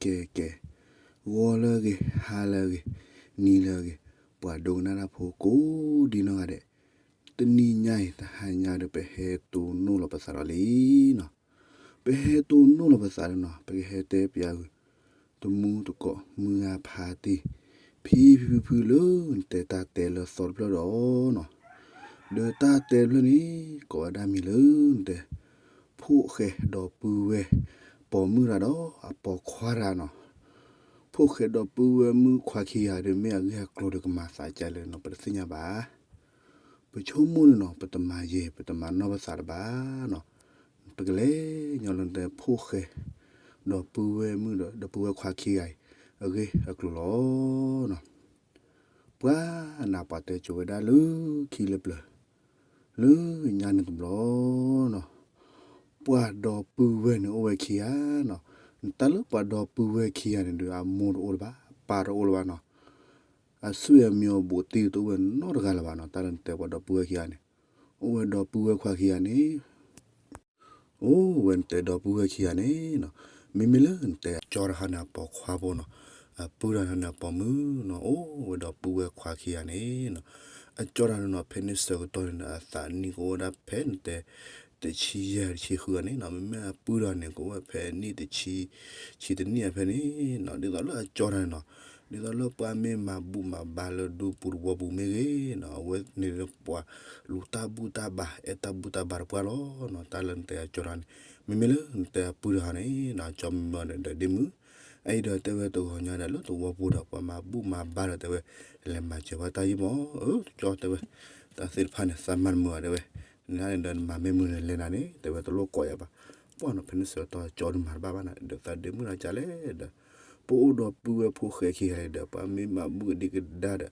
ကဲကဲ, ဂီၤလၢအဂ့ၤ, ဟါလၢအဂ့ၤ, နံၤလၢအဂ့ၤ, ပှၤဒိကနၣ်တၢ်ဖိကိးဒံနီၢ်ဂၤဒဲး, တနံၤညါအံၤ တဟါညါဒီးပဟဲတိၢ်နီၣ်လီၤပသးဒီးလံနီၤ. ပဟဲတိၢ်နီၣ်လီၤပသးဒီးနီၤ ပကဟဲတဲပၠးဂုာ် တမူတကိး မုၢ်ဂၤဖါတံၢ် ဖံဖံဖုဖုလၢ နတဲတၢ်တဲလၢသီတဖျၢၣ်ဒီးနီၤ. ဒီးတၢ်တဲတဖျၢၣ်န့ၣ် ကိးဝဲဒၣ်မံၤလၢနတဲ ဖိၣ်ဃဲဒီပုၢ်ဝဲၢ် ပိာ်မုၣ်တဂၤဒီး အပိာ်ခွါတဂၤနီၤ. ဖိၣ်ဃဲဒီပုၢ်ဝဲၢ်မုၣ်ခွါခံဂၤဒီး မ့ၢ်အဂ့ၢ်အကျိၤဒီးကမၤသးဒ်လဲၣ်နီၤ ပတသ့ၣ်ညါဘၣ်. ပဆိကမိၣ်န့ၣ်နီၤ ပတမၤယဲၢ် ပတမၤနီၢ်ပသးတဘၣ်နီၤ. ပကလဲၤညီလၢနတဲဖိၣ်ဃဲ ဒီပုၢ်ဝဲၢ်မုၣ်ဒီး ဒီပုၢ်ဝဲၢ်ခွါခံဂၤအံၤ အဂ့ၢ်အကျိၤလီၤနီၤ. ပှၤနၤပှၤတဲကိၤဝဲဒၣ်လၢခံလၢပျၢၤ လၢညါန့ၣ်တဘျီနီၤ. ပှၤဒီပုၢ်ဝဲၢ်န့ၣ်အိၣ်ဝဲခံဂၤနီၤ. တၢ်လၢပှၤဒီပုၢ်ဝဲၢ်ခံဂၤန့ၣ်ဒီး အမိၢ်တအိၣ်လၢၤဘၣ်, အပၢ်တအိၣ်လၢၤဘၣ်နီၤ. အဆွေမျိုးဘိးသံတအိၣ်ဝဲနီတဂၤလၢၤဘၣ်နီၤ. တၢ်လၢနတဲပှၤဒီပုၢ်ဝဲၢ်ခံဂၤန့ၣ် အိၣ်ဝဲဒီပုၢ်ဝဲၢ်ခွါခံဂၤန့ၣ် အိၣ်ဝဲနတဲဒီပုၢ်ဝဲၢ်ခံဂၤန့ၣ်နီၤ. မ့မ့ၢ်လၢနတဲအကၠီတဂၤန့ၣ် အပိာ်ခွါဖိနီၤ, အပုၢ်တဂၤန့ၣ် အပိာ်မုၣ်နီၤ, အိၣ်ဝဲဒီပုၢ်ဝဲၢ်ခွါခံဂၤန့ၣ်နီၤ. အကၠီတဂၤန့ၣ်နီၤ ဖဲန့ၣ်ဆၢကတီၢ်န့ၣ် အသးနံၣ်ကအိၣ်ဝဲဒၣ်ဖဲနတဲ တဆံယဲၢ်တဆံဃုဂၤန့ၣ်နီၤ. မ့မ့ၢ်အပုၢ်တဂၤန့ၣ် ကအိၣ်ဝဲဖဲနံၣ်တဆံ ဆံတနံၣ်အဖဲန့ၣ်နီၤ. ဒ်သိးလၢအကၠီတဂၤန့ၣ်နီၤ ဒ်သိးလၢပှၤမ့ၢ်မၤဘူၣ်မၤဘါလၢဒူပူၤသဝီပူၤမ့ၢ်ဂ့ၤနီၤ, အဝဲန့ၣ်ပှၤလူၤတၢ်ဘူၣ်တၢ်ဘါ အဲၣ်တၢ်ဘူၣ်တၢ်ဘါတပှၢ်လီၤနီၤ. တၢ်လၢနတဲအကၠီတဂၤန့ၣ် မ့မ့ၢ်လၢနတဲအပုၢ်တဂၤန့ၣ်နီၤ ကၠီမုၢ်မၢဒီးဒ့မုၣ် အအံၤဒီးတဲဝဲတဂီၤညါဒီးလၢသဝီပူၤဒီး ပှၤမၤဘူၣ်မၤဘါဒီးတဲဝဲ လဲၤမၤစၢၤဝဲတၢ်ယံာ်မး အၢ ကၠီတဲဝဲ တၢ်သ့ၣ်တဖၣ်န့ၣ် သးမၤတမုာ်ဘၣ်တဲဝဲ, နၤန့ၣ်ဒီးနမၤမ့ၢ်မုာ်န့ၣ်လဲၤနၤန့ၣ် တဲဝဲတလိၣ်ကိးယၤဘၣ်. ပှၤနီၤ ဖဲန့ၣ်ဆၢကတီၢ်ကၠီဒုးမၤတဘၣ်ဘၣ်နီၤ ဒီးသးဒ့မုၣ်ဒီးကလဲၣ်ဒီး ပအိၣ်ဒီပုၢ်ဝဲၢ်ဖိၣ်ဃဲခံဂၤဒီး ပှၤမ့ၢ်မၤဘူၣ်ကဒံကဒါဒီး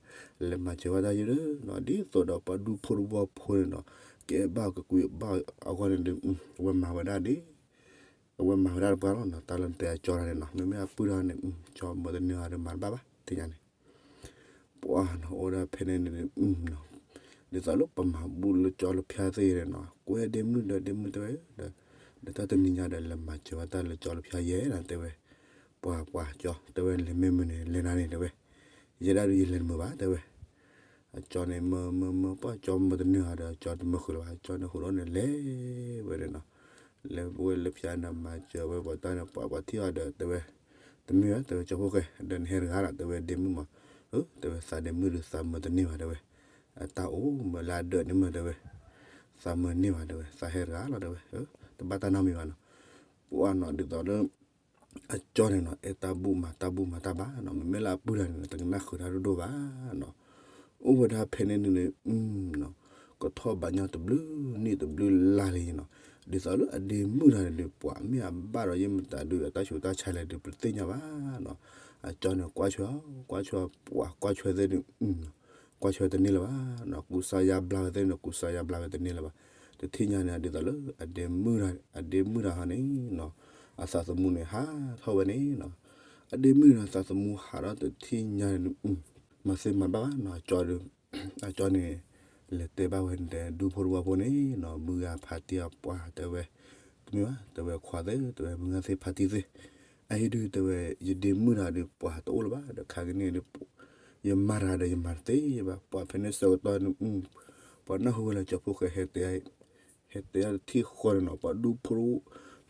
လဲၤမၤစၢၤဝဲတၢ်ယံာ်ဒီးနီၤ ဒ်သိးဒီးပှၤဒူဖိတဝီဖိန့ၣ်နီၤ ကအဲၣ်ဘၣ်ကကွံာ်ဘၣ်အဂီၢ်န့ၣ်ဒီး အဝဲမၤဝဲဒၣ်ဒ် အဝဲမၤဝဲဒၣ်တပှၢ်လီၤနီၤ. တၢ်လၢနတဲအကၠီတဂၤန့ၣ်နီၤ မ့မ့ၢ်အပုၢ်တဂၤန့ၣ် ကၠီမၢတန့ၢ်အီၤဒီးမၤတဘၣ်ဘၣ် သ့ၣ်ညါန့ၣ် ပှၤနီၤ အိၣ်ဒၣ်ဖဲန့ၣ်န့ၣ် ဒ်သိးလၢပမၤဘူၣ်လၢကၠီလၢဖၠါသ့ၣ်ဂ့ၤန့ၣ်နီၤ ကွဲဒ့မုၣ်ဒီးဒ့မုၣ်တဲဝဲဒီး ဒီးတၢ်တနံၤညါဒီး လဲၤမၤစၢၤဝဲတၢ်လၢကၠီလၢဖၠါယဲၢ်နီၤတဲဝဲ ပှၤပှၤကၠီတဲဝဲ လဲၤမ့ၢ်မုာ်န့ၣ် လဲၤနၤန့ၣ်တဲဝဲ ယဲဒၣ်ဒုးယလဲၤတမုာ်ဘၣ်တဲဝဲ အကၠီန့ၣ် မၢမၢမၢ ပှၤကၠီမၢတန့ၢ်အီၤဒီး အကၠီတမၢဃုာ်လၢၤဘၣ် အကၠီန့ၣ်ဟူးဒီးန့ၣ် လဲၤဝဲန့ၣ်နီၤ လဲၤဝဲလၢဖၠါန့ၣ် မၤစၢၤဝဲပှၤတၢ်န့ၣ် ပှၤပှၤထံၣ်အီၤဒီး တဲဝဲ တမ့ၢ်ဘၣ် တဲဝဲ ကၠီဖိၣ်ဃဲ ဒီးနဟဲတဂၤလီၤ တဲဝဲ ဒ့မုၣ်မး အၢ တဲဝဲ သးဒ့မုၣ်ဒုးသးမၢတန့ၢ်ဘၣ် တဲဝဲ အတၢ်အိၣ်မၢလၢအဒၢးန့ၣ်မၢ တဲဝဲ သးမၢန့ၢ်ဘၣ် တဲဝဲ သးဟဲတဂၤလီၤ တဲဝဲ တဘၣ်တၢ်နီတမံၤဘၣ်နီၤ ပှၤနီၤ ဒ်သိးလၢ အကၠီန့ၣ်နီၤ အဲၣ်တၢ်ဘူၣ်မၤတၢ်ဘူၣ်မၤတၢ်ဘါနီၤ မ့မ့ၢ်လၢအပုၢ်တဂၤန့ၣ် တကနၣ်ဃုာ်တၢ်ဒိၣ်ဒိၣ်ဘၣ်နီၤ အိၣ်ဝဲဒၣ်ဖဲန့ၣ်န့ၣ် အုနီၤ ကထီၣ်ဘၣ်ညီတဘျုးနံၣ်တဘျုးလါလံနီၤ ဒ်သိးလၢအဒ့မုၣ်တဂၤန့ၣ်ဒီး ပှၤမ့ၢ်အဘၣ်ဒီးယဲၢ်မတၤဒုးအတၢ်ဆူးတၢ်ဆါလဲၣ်ဒီး ပတသ့ၣ်ညါဘၣ်နီၤ အကၠီန့ၣ် ကွၢ်ဆွဲ ကွၢ်ဆွဲ ပှၤကွၢ်ဆွဲသ့ၣ်န့ၣ် အုနီၤ ကွၢ်ဆွဲတန့ၢ်လၢၤဘၣ်နီၤ ကူစါယါဘျါဝဲသ့ၣ်န့ၣ် ကူစါယါဘျါဝဲတန့ၢ်လၢၤဘၣ် တထံၣ်ညါန့ၣ် ဒ်သိးလၢ အဒ့မုၣ်တဂၤဟီန့ၣ်နီၤ အသးသမူန့ၣ် ဟးထီၣ်ဝဲန့ၣ်နီၤ အဒ့မုၣ်တဂၤသးသမူဟးထီၣ်တထံၣ်ညါန့ၣ် မၤသ့မၤဘၣ်ဘၣ်နီၤ အကၠီဒီး အကၠီန့ၣ် လဲၤတဲဘၣ်ဝဲန့ၣ် ဒူဖိတဝီဖိန့ၣ်နီၤ မုၢ်ဂၤဖါတံၢ်အပှၤတဲဝဲ တမ့ၢ်ဘၣ် တဲဝဲခွါသ့ၣ် တဲဝဲမုၢ်ဂၤသ့ၣ်ဖါတံၢ်သ့ၣ် အဟံၣ်ဒုးတဲဝဲ ယဒ့မုၣ်တဂၤဒီး ပှၤတအိၣ်လၢၤဘၣ် ဒီးခါကန့ၣ်ဒီး ယမါတဂၤဒီးယမၤတသ့ဘၣ် ပှၤဖဲန့ၣ်ဆၢကတီၢ်န့ၣ် ပှၤနၢ်ဟူဝဲလၢကၠီဖိၣ်ဃဲဟဲတဲ ဟဲတဲတထံၣ်ဃီန့ၣ်နီၤ ပှၤဒူဖိ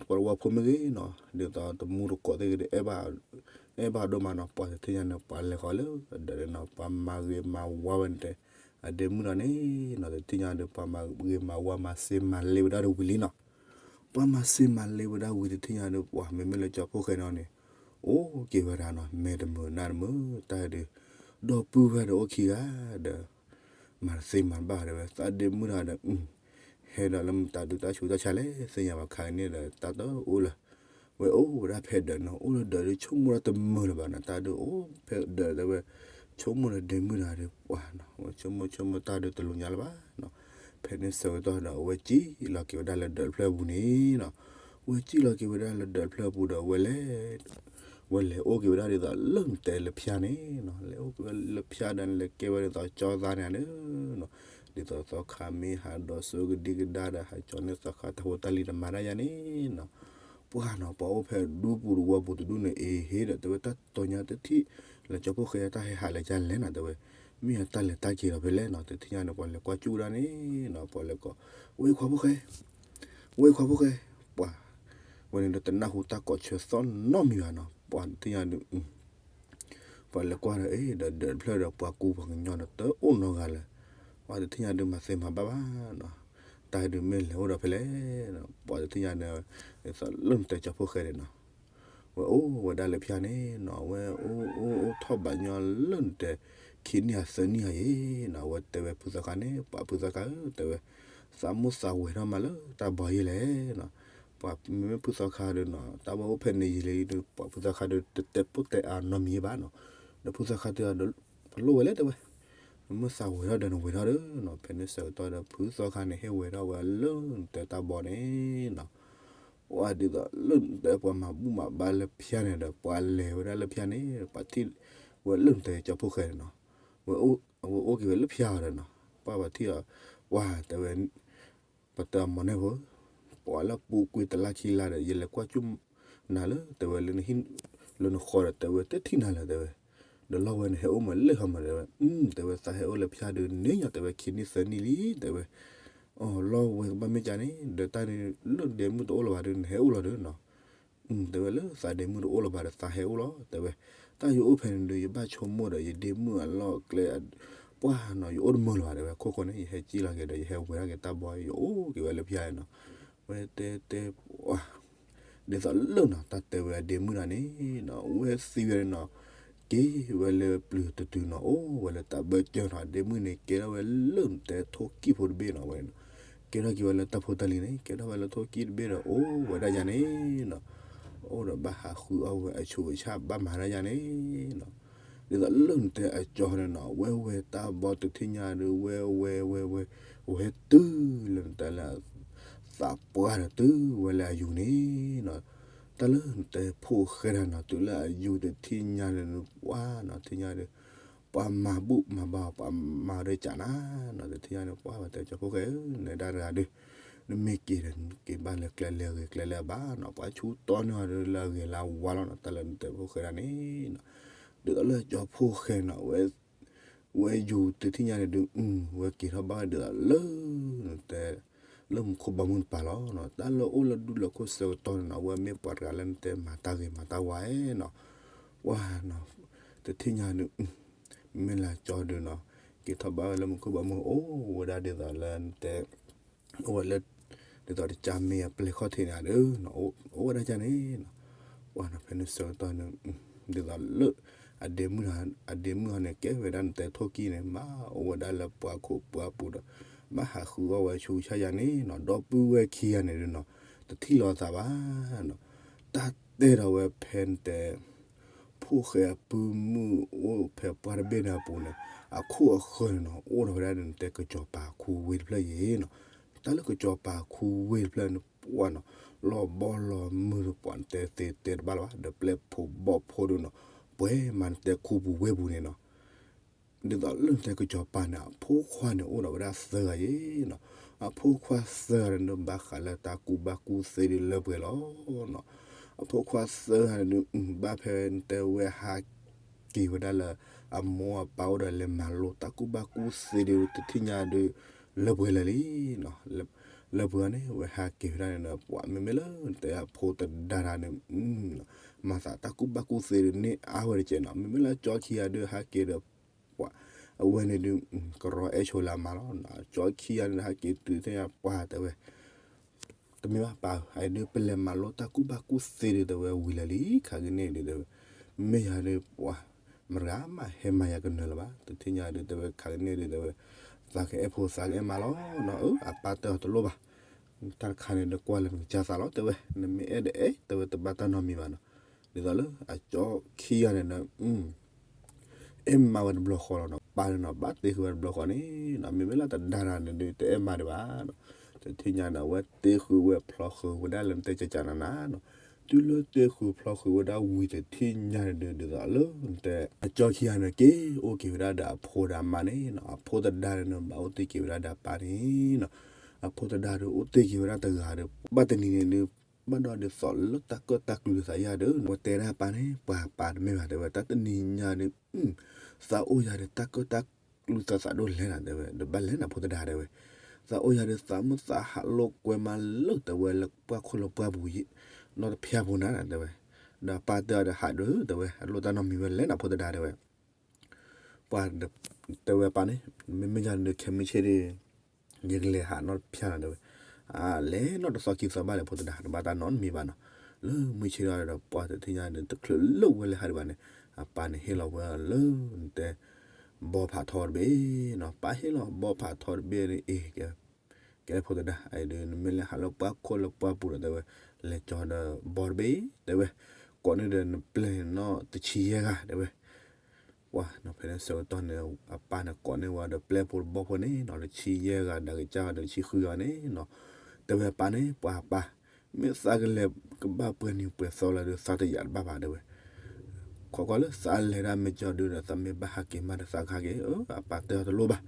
ပှၤတဝီဖိမ့ၢ်ဂ့ၤနီၤ ဒ်သိးတမူတကိးသ့ၣ်ဂ့ၤဒီး အဲၣ်ဘၣ်ဒိၣ်မးနီၤ ပှၤတထံၣ်ညါန့ၣ် ပှၤလဲၤဃီၤလၢအဒၢးန့ၣ်နီၤ ပှၤမၤဂ့ၤမၤဝါဝဲန့ၣ်တဲ အဒ့မုၣ်တဂၤန့ၣ်နီၤ တထံၣ်ညါဒီး ပှၤမၤဂ့ၤမၤဝါမၤစ့မၤလ့ဝဲဒၣ်တဝံၤလံနီၤ ပှၤမၤစ့မၤလ့ဝဲဒၣ်ဝံၤတထံၣ်ညါဒီး ပှၤမ့မ့ၢ်လၢကၠီဖိၣ်ဃဲနီၤန့ၣ် အိၣ်က့ၤဝဲဒၣ်နီၤ မဲာ်တမုာ်နၢ်တမုာ် တၢ်ဒုး ဒီပုၢ်ဝဲၢ်ဒီးအိၣ်ခံဂၤဒီး မၤတသ့မၤတဘၣ်တဲဝဲ သးဒ့မုၣ်တဂၤဒီး ဟဲဒီးလၢမတၤဒုးတၢ်ဆူးတၢ်ဆါလဲၣ် သ့ၣ်ညါဘၣ်ခါကန့ၣ်ဒီး တၢ်တအိၣ်လၢၤ ဝဲအိၣ်ဝဲဒၣ်ဖဲဒၢးနီၤ အိၣ်လၢဒၢးဒီးဆိကမိၣ်ဒီးတမုာ်လၢၤဘၣ်နီၤ တၢ်ဒုးအိၣ်ဖဲဒၢးတဲဝဲ ဆိကမိၣ်ဒီးဒ့မုၣ်တဂၤဒီးပှၤနီၤ ဝဲဆိကမိၣ်ဆိကမိၣ်တၢ်ဒုးတလူၤညါလၢၤဘၣ်နီၤ ဖဲန့ၣ်ဆၢကတီၢ်ဒီး အဝဲစံၣ်လီၤက့ၤဝဲဒၣ်လၢဒၢးတဖျၢၣ်ပူၤန့ၣ်နီၤ ဝဲစံၣ်လီၤက့ၤဝဲဒၣ်လၢဒၢးတဖျၢၣ်ပူၤဒီး ဝဲလဲၤ ဝဲလဲၤအိၣ်က့ၤဝဲဒၣ်ဒ်သိးလၢနတဲလၢဖၠါန့ၣ်နီၤ လဲၤအိၣ်က့ၤဝဲလၢဖၠါဒီး နလဲၤကဲဝဲဒ်သိးကၠီသးန့ၣ်န့ၣ်နီၤ ဒ်သိးသီခါမ့ၢ်ဟးဒီးစိကဒံကဒါဒီး ဟးကၠီန့ၢ်သီခါတၢ်ဖိတၢ်လံၤတမၤတၢ်ယါန့ၣ်နီၤ ပှၢ်နီၤ ပှၤအိၣ်ဖဲအဒူပူၤတဝီပူၤတဒူန့ၣ် အ့ဟ့ဒီး တဲဝဲတၢ်တီညါတထံၣ် လၢကၠီဖိဃဲတၢ်ဟဲဟးလဲၤကလဲၣ်နီၤ တဲဝဲ, မ့ၢ်အတၢ်လဲၤတၢ်က့ၤဒီးဖဲလဲၣ်နီၤ တထံၣ်ညါန့ၣ် ပှၤလဲၤကွၢ်ကၠူၣ်ဒၣ်န့ၣ်နီၤ ပှၤလဲၤကိး, ဝဲခွါဖိဃဲ, ဝဲခွါဖိဃဲ, ပှၤ, ဝဲန့ၣ်ဒီးတနၢ်ဟူတၢ်ကိးဆၢသီၣ်နီတမံၤဘၣ်နီၤ ပှၤတထံၣ်ညါဒီး ပှၤလဲၤကွၢ်ဒီး အ့ ဒီးဒၢးတဖျၢၣ်ဒီးပှၤကူပှၤကညီဒီးတအိၣ်နီတဂၤလၢၤ, ပှၤတထံၣ်ညါဒုးမၤသ့မၤဘၣ်ဘၣ်နီၤ, တၢ်ဒုးမ့ၢ်လဲၤအိၣ်ဒီးဖဲလဲၣ်, ပှၤတထံၣ်ညါန့ၣ် ဒ်သိးလၢနတဲကၠီဖိဃဲန့ၣ်နီၤ, ဝဲအိၣ်ဝဲဒၣ်လၢဖၠါန့ၣ်နီၤ ဝဲအိၣ်အိၣ်အိၣ်ထီၣ်ဘးညီလၢနတဲ ခံနံၣ်အသၢနံၣ်အယံၤနီၤ အဝဲတဲဝဲဖုသီခါန့ၣ် ပှၤဖုသီခါဧၢ တဲဝဲ, သးမိၢ်သးဝဲၤထီၣ်မးလၢတၢ်ဘီယဲလဲၣ်နီၤ, ပှၤမ့မ့ၢ်ဖုသီခါဒီးနီၤ တၢ်ဝဲအိၣ်ဖဲန့ၣ်ယံာ်လံဒီး ပှၤဖုသီခါဒီးတတဲပိၢ်တဲအါနီတမံၤဘၣ်နီၤ, ဒီးဖုသီခါတဲအီၤဒီး ပလိၣ်ဝဲလဲၣ်တဲဝဲ, မ့ၢ်သးဝဲၤထီၣ်ဒီးနဝဲၤထီၣ်ဒီးနီၤ ဖဲန့ၣ်ဆၢကတီၢ်ဒီး ဖုသီခါန့ၣ်ဟ့ၣ်ဝဲၤထီၣ်ဝဲလၢနတဲတၢ်ဘီန့ၣ်နီၤ, ပှၤဒ်သိးလၢနတဲပှၤမၤဘူၣ်မၤဘါလၢဖၠါန့ၣ်ဒီး ပှၤလဲၤဝဲဒၣ်လၢဖၠါန့ၣ် ပှၤထံၣ်ဝဲလၢနတဲကၠီဖိဃဲန့ၣ်နီၤ, ဝဲအိၣ်က့ၤဝဲလၢဖၠါအီၤဒီးနီၤ, ပှၤပှၤထံၣ်အီၤ, ပှၤတဲဝဲ ပတဲအမီၤန့ၣ်ဖိ, ပှၤလၢပူၤကွံာ်တလါခံလါဒီး ယလဲၤကွၢ်ကၠူၣ်နၤလၢ တဲဝဲလၢနဟံၣ်လၢနဃီဒီး တဲဝဲတထံၣ်နၤလၢၤတဲဝဲ, ဒီးလီၢ်ဝဲန့ၣ်ဟဲအိၣ်မးလၢဟီမးတဲဝဲ, တဲဝဲသးဟဲအိၣ်လၢဖၠါဒီးန့ၣ်ညီတဲဝဲခံနံၣ်သၢနံၣ်လံတဲဝဲ, အီၤလီၢ်ဝဲကဘၣ်မ့ၢ်ကန့ၣ် ဒီးတၢ်န့ၣ်လၢဒဲမုၢ်တအိၣ်လၢၤဘၣ်ဒီး နဟဲအိၣ်လီၤဒီးနီၤ တဲဝဲလၢသးဒ့မုၣ်တအိၣ်လၢၤဘၣ်ဒီးသးဟဲအိၣ်လီၤ တဲဝဲ, တၢ်ယအိၣ်ဖဲန့ၣ်ဒီး ယဘၣ်ဆိကမိၣ်ဒီးယဒ့မုၣ်အလီၢ်ကျဲ, ပှၢ်နီၤ ယအိၣ်တမုာ်လၢၤဘၣ်တဲဝဲ, ခိၣ်ဃိန့ၣ် ယဟဲကံၣ်လီၤက့ၤဒီး ယဟဲဝဲၤထီၣ်က့ၤတၢ်ဘီ ယအိၣ်က့ၤဝဲလၢဖၠါနီၤ, ဝဲတဲတဲ, ဒ်သိးလၢနီၤ တၢ်တဲဝဲအဒ့မုၣ်တဂၤန့ၣ်နီၤ ဝဲသံဝဲနီၤ, က့ၤဝဲလၢပျုၤတတုၤနီၤ အိၣ်ဝဲလၢတၢ်ဘၢၣ်စၢၤနီၤ အဒ့မုၣ်န့ၣ် ကဲထီၣ်ဝဲလၢနတဲထိၣ်ကံၣ်ဖိတဘ့ၣ်နီၤ ဝဲန့ၣ်နီၤ ကဲထီၣ်က့ၤဝဲလၢတၢ်ဖိတၢ်လံၤန့ၣ် ကဲထီၣ်ဝဲလၢထိၣ်ကံၣ်တဘ့ၣ်ဒီး အိၣ်ဝဲဒၣ်ယၤန့ၣ်နီၤ, အိၣ်ဒီးဘၣ်ဟးဃုအီၣ်ဝဲအဆူးအဆၣ်ဘၣ်မၤဒၣ်ယၤန့ၣ်နီၤ, ဒ်သိးလၢနတဲအကၠီန့ၣ်နီၤ ဝဲဝဲတၢ်ဘီတထံၣ်ညါဒီး ဝဲဝဲဝဲဝဲ ဝဲတုၤလၢနတဲလၢ သးပှၢ်ဒီးတုၤဝဲလၢအယူၤန့ၣ်နီၤ, တၢ်လၢနတဲဖိၣ်ဃဲတဂၤနီၤ တုၤလၢအယူၤတထံၣ်ညါန့ၣ် ပှၢ်နီၤ ထံၣ်ညါဒီး ပှၤမၤဘူၣ်မၤဘါ ပှၤမၤဒီးကနၤနီၤ တထံၣ်ညါန့ၣ် ပှၢ်ဝဲတဲကၠီဖိၣ်ဃဲဧၢ နဒၣ်တဂၤဒီး နမ့ၢ်က့ၤဒီး နက့ၤဘၣ်လၢကျဲလဲၤဂ့ၤကျဲလဲၤဘၣ်နီၤ ပှၤဆူတီန့ၢ်အီၤဒီးလၢအဂ့ၤလၢအဝါလီၤနီၤ တၢ်လၢနတဲဖိၣ်ဃဲဒၣ်န့ၣ်နီၤ, ဒ်သိးလၢကၠီဖိၣ်ဃဲနီၤ ဝဲယူၤတထံၣ်ညါန့ၣ်ဒုး ဝဲက့ၤထီၣ်ဘၣ်ဒ်သိးလၢ နတဲ လၢမူခိၣ်ဘီမုၢ်တပၤလီၤနီၤ တၢ်လၢအိၣ်လၢဒူၣ်လၢခိၣ်ဆၢကတီၢ်န့ၣ်နီၤ ဝဲမ့ၢ်ပှၤတဂၤလၢနတဲမၤတၢ်ဂ့ၤမၤတၢ်ဝါနီၤ, ပှၢ်နီၤ တထံၣ်ညါဒုး မ့ၢ်လၢကၠီဒုးနီၤ က့ၤထီၣ်ဘၣ်ဝဲလၢမူခိၣ်ဘီမုၢ်အိၣ်ဝဲဒၣ်ဒ်သိးလၢနတဲ အိၣ်ဝဲလၢ ဒ်သိးတကၢ်မ့ၢ်အပျဲၢ်ခီၣ်ထံးန့ၣ်ဒီး အိၣ်ဝဲဒၣ်ကန့ၣ်နီၤ, ပှၢ်နီၤ ဖဲန့ၣ်ဆၢကတီၢ်န့ၣ် ဒ်သိးလၢ အဒ့မုၣ် အဒ့မုၣ်ဟီန့ၣ် ကဲဝဲဒၣ်နတဲထိၣ်ကံၣ်န့ၣ် မ့ၢ်အိၣ်ဝဲဒၣ်လၢပှၤခိၣ်ပှၤပူၤဒီး ဘၣ်ဟးဃုအီၣ်ဝဲဆူးဆါယၤန့ၣ်နီၤ ဒီပုၢ်ဝဲၢ်ခံဂၤန့ၣ်ဒုးနီၤ တထံၣ်လီၤသးဘၣ်နီၤ, တၢ်တဲဒီးဝဲဖဲနတဲ ဖိၣ်ဃဲအပုၢ်မုၣ်အိၣ်ဖဲပှၢ်တဘ့ၣ်န့ၣ်အပူၤန့ၣ် အခိၣ်အဃၢၤန့ၣ်နီၤ အိၣ်ဒီးဝဲဒၣ်နတဲကစီၤပၤခူဝ့ၢ်တဖျၢၣ်အံၤနီၤ, တၢ်လၢကစီၤပၤခူဝ့ၢ်တဖျၢၣ်န့ၣ် ပှၢ်နီၤ လီၤဘီလီၤမုၢ်ဒီးပှၤနတဲသ့တဲတဘၣ်လၢၤဘၣ် ဒီးပျဲၢ်ဖိဘီၣ်ဖိဒုးနီၤ ပှဲၤမၤနတဲခူပူၤဝ့ၢ်ပူၤန့ၣ်နီၤ ဒ်သိးလၢနတဲကစီၤပၤန့ၣ် အဖိခွါန့ၣ်အိၣ်ဒီးဝဲဒၣ်သၢဂၤယ့ၤနီၤ, အဖိခွါသၢဂၤန့ၣ်ဒုး ဘၣ်ဃးလၢတၢ်ကူၣ်ဘၣ်ကူၣ်သ့ဒုးလၢပှဲၤလီၤနီၤ, အဖိခွါသၢဂၤန့ၣ်ဒုး ဘၣ်ဖဲနတဲဝဲဟးက့ၤဝဲဒၣ်လၢ အမိၢ်အပၢ်အိၣ်ဒီးလဲၤမၤလိတၢ်ကူၣ်ဘၣ်ကူၣ်သ့ဒုး တထံၣ်ညါဒုး လၢပှဲၤလၢာ်လံနီၤ, လၢပှဲၤန့ၣ် ဝဲဟးက့ၤဝဲဒၣ်န့ၣ်ဒီး ပှၤမ့မ့ၢ်လၢနတဲအဖိတဒါတဂၤန့ၣ် မၤသးတၢ်ကူၣ်ဘၣ်ကူၣ်သ့ဒုးန့ၢ်အါဝဲတကဲးနီၤ, မ့မ့ၢ်လၢကၠီခံဂၤဒုးဟးက့ၤဒီး ပှၤ အဝဲန့ၣ်ဒုး ကရီအဲၣ်ဆိလၢအမါလီၤ, ကၠီခံဂၤန့ၣ်ဟဲက့ၤတုၤသ့ၣ်ညါပှၢ်တဲဝဲ တမ့ၢ်ဘၣ်ပၢ်ဧၢ, အဒုးပလဲၤမၤလိတၢ်ကူၣ်ဘၣ်ကူၣ်သ့ဒုးတဲဝဲဝံၤလၢာ်လံ ခးကန့ၢ်ဒုးတဲဝဲ, မ့ၢ်ယၤဒုးပှၤ မတဂၤမးဟဲမၤယၤကနၢၤလၢၤဘၣ်, တထံၣ်ညါဒုးတဲဝဲ ခးကန့ၢ်ဒုးတဲဝဲ, သးကအဲၣ်ဖိသးကအဲၣ်မါလီၤနီၤ, အၢ အပၢ်တဲအီၤတလိၣ်ဘၣ် တၢ်တခါန့ၣ် နကွၢ်လၢနကစၢ်သးလီၤ တဲဝဲ, နမ့ၢ်အဲၣ်ဒိးအဲၣ် တဲဝဲတဘၣ်တၢ်နီတမံၤဘၣ်နီၤ, ဒ်သိးလၢအကၠီခံဂၤန့ၣ်ဒီး အဲၣ်မးဝဲတဘျီဃီလီၤနီၤ, ပၢ်န့ၣ်နီၤ ဘၣ်တ့ဃုာ်ဝဲတဘျီဃီန့ၣ်နီၤ, မ့မ့ၢ်လၢတဒါတဂၤန့ၣ်ဒီး တအဲၣ်မးဒံးဘၣ်နီၤ, တထံၣ်ညါန့ၣ် အဝဲတ့ဃုာ်ဝဲဖျီဃုာ်ဝဲဒၣ်လၢနတဲကကနၤနၤနီၤ, တုၤလၢတ့ဃုာ်ဖျီဃုာ်ဝဲဒၣ်ဝံၤတထံၣ်ညါန့ၣ်ဒီး ဒ်သိးလၢနတဲ အကၠီခံဂၤန့ၣ် က့ၤအိၣ်က့ၤဝဲဒၣ်ဒီးအဖိဒီးအမါန့ၣ်နီၤ, အဖိတဒါန့ၣ်ဒီး ဘၣ်အိၣ်တ့ၢ်က့ၤဝဲဒၣ်ဒီးအပၢ်န့ၣ်နီၤ, အဖိတဒါဒီးအိၣ်တ့ၢ်က့ၤဝဲဒၣ်တဂၤဒီး ဘၣ်တနံၤန့ၣ်ဒီး ဘၣ်ဒီးဒုးသီၣ်လၢတၢ်ကၢၣ်တၢ်ကျူသးယၤဒီး ဝဲတဲဒၣ်ပၢ်န့ၣ် ပှၤပၢ်တမ့ၢ်ဘၣ်တဲဝဲ တၢ်တနံၤညါဒီး သးအိၣ်ယၤဒီးတၢ်ကၢၣ်တၢ်ကျူသးသးဒိၣ်လဲၣ်နၤတဲဝဲ ဒီးဘၣ်လဲၣ်နၤဖိသဒါတဲဝဲ သးအိၣ်ယၤဒီးသးမုၢ်သးဟးလိာ်ကွဲမးလၢတဲဝဲလၢပှၢ်ခိၣ်လၢပှၢ်ပူၤယံၤ နီတဖျၢၣ်ပူၤနၤတဲဝဲ ဒီးပၢ်တဲအီၤဒီးဟးဒုးတဲဝဲ အလိၣ်တၢ်နီတမံၤဝဲလဲၣ်နၤဖိသဒါတဲဝဲ ပှၤတဲဝဲပၢ်န့ၣ် မ့မ့ၢ်ယၤဒီးခဲမုၢ်ဆ့ၣ်ဒီး ယကလဲၤဟးနီတဖျၢၣ်နၤတဲဝဲ အလဲၤနီတသီခံသီဘၣ်လဲၣ်ဖိသဒါ တဘၣ်တၢ်နီတမံၤဘၣ်နီၤ လၢမုၢ်ဆ့ၣ်ဒီးပှၤတထံၣ်ညါဒီး တချုးလၢဝဲလဲၤဟးဒံးဘၣ်န့ၣ် အပၢ်န့ၣ်ဟ့ၣ်လီၤဝဲလၢ နတဲ ဘီဖးထီတဘ့ၣ်နီၤ ပၢ်ဟ့ၣ်လီၤဘီဖးထီတဘ့ၣ်န့ၣ် အ့ၣ် ကဲ ကဲဖိသဒါ အအံၤဒီး နမ့ၢ်လဲၤဟးလၢပှၢ်ခိၣ်လၢပှၢ်ပူၤဒီးတဲဝဲ လဲၤကၠီဒီးဘီတဘ့ၣ်တဲဝဲ ကိးန့ၢ်ဒီးနပျဲၢ်န့ၣ်နီတဆံယဲၢ်ဂၤတဲဝဲ ပှၤနီၤ ဖဲန့ၣ်ဆၢကတီၢ်န့ၣ် အပၢ်န့ၣ်ကိးန့ၢ်ဝဲဒီးပျဲၢ်ဖိတဘီဖိန့ၣ်နီၤ တဆံယဲၢ်ဂၤ ဒီးကစၢ်ဂၤဒီးတဆံဃုဂၤန့ၣ်နီၤ တဲဝဲပၢ်န့ၣ် ပှၤပၢ် မ့ၢ်သးကလဲၤကဘၣ်ပှဲၤနံၤပှဲၤသီလၢၤဒီး သးတယာ်တဘၣ်ဘၣ်တဲဝဲ ခိးကွၢ်လၢသးလဲၤဒၣ်မ့ၢ်ကၠီဒုဒီး သးမ့ၢ်ဘၣ်ဟးက့ၤမးဒီးသးကဟဲက့ၤ အပၢ်တဲအီၤတလိၣ်ဘၣ်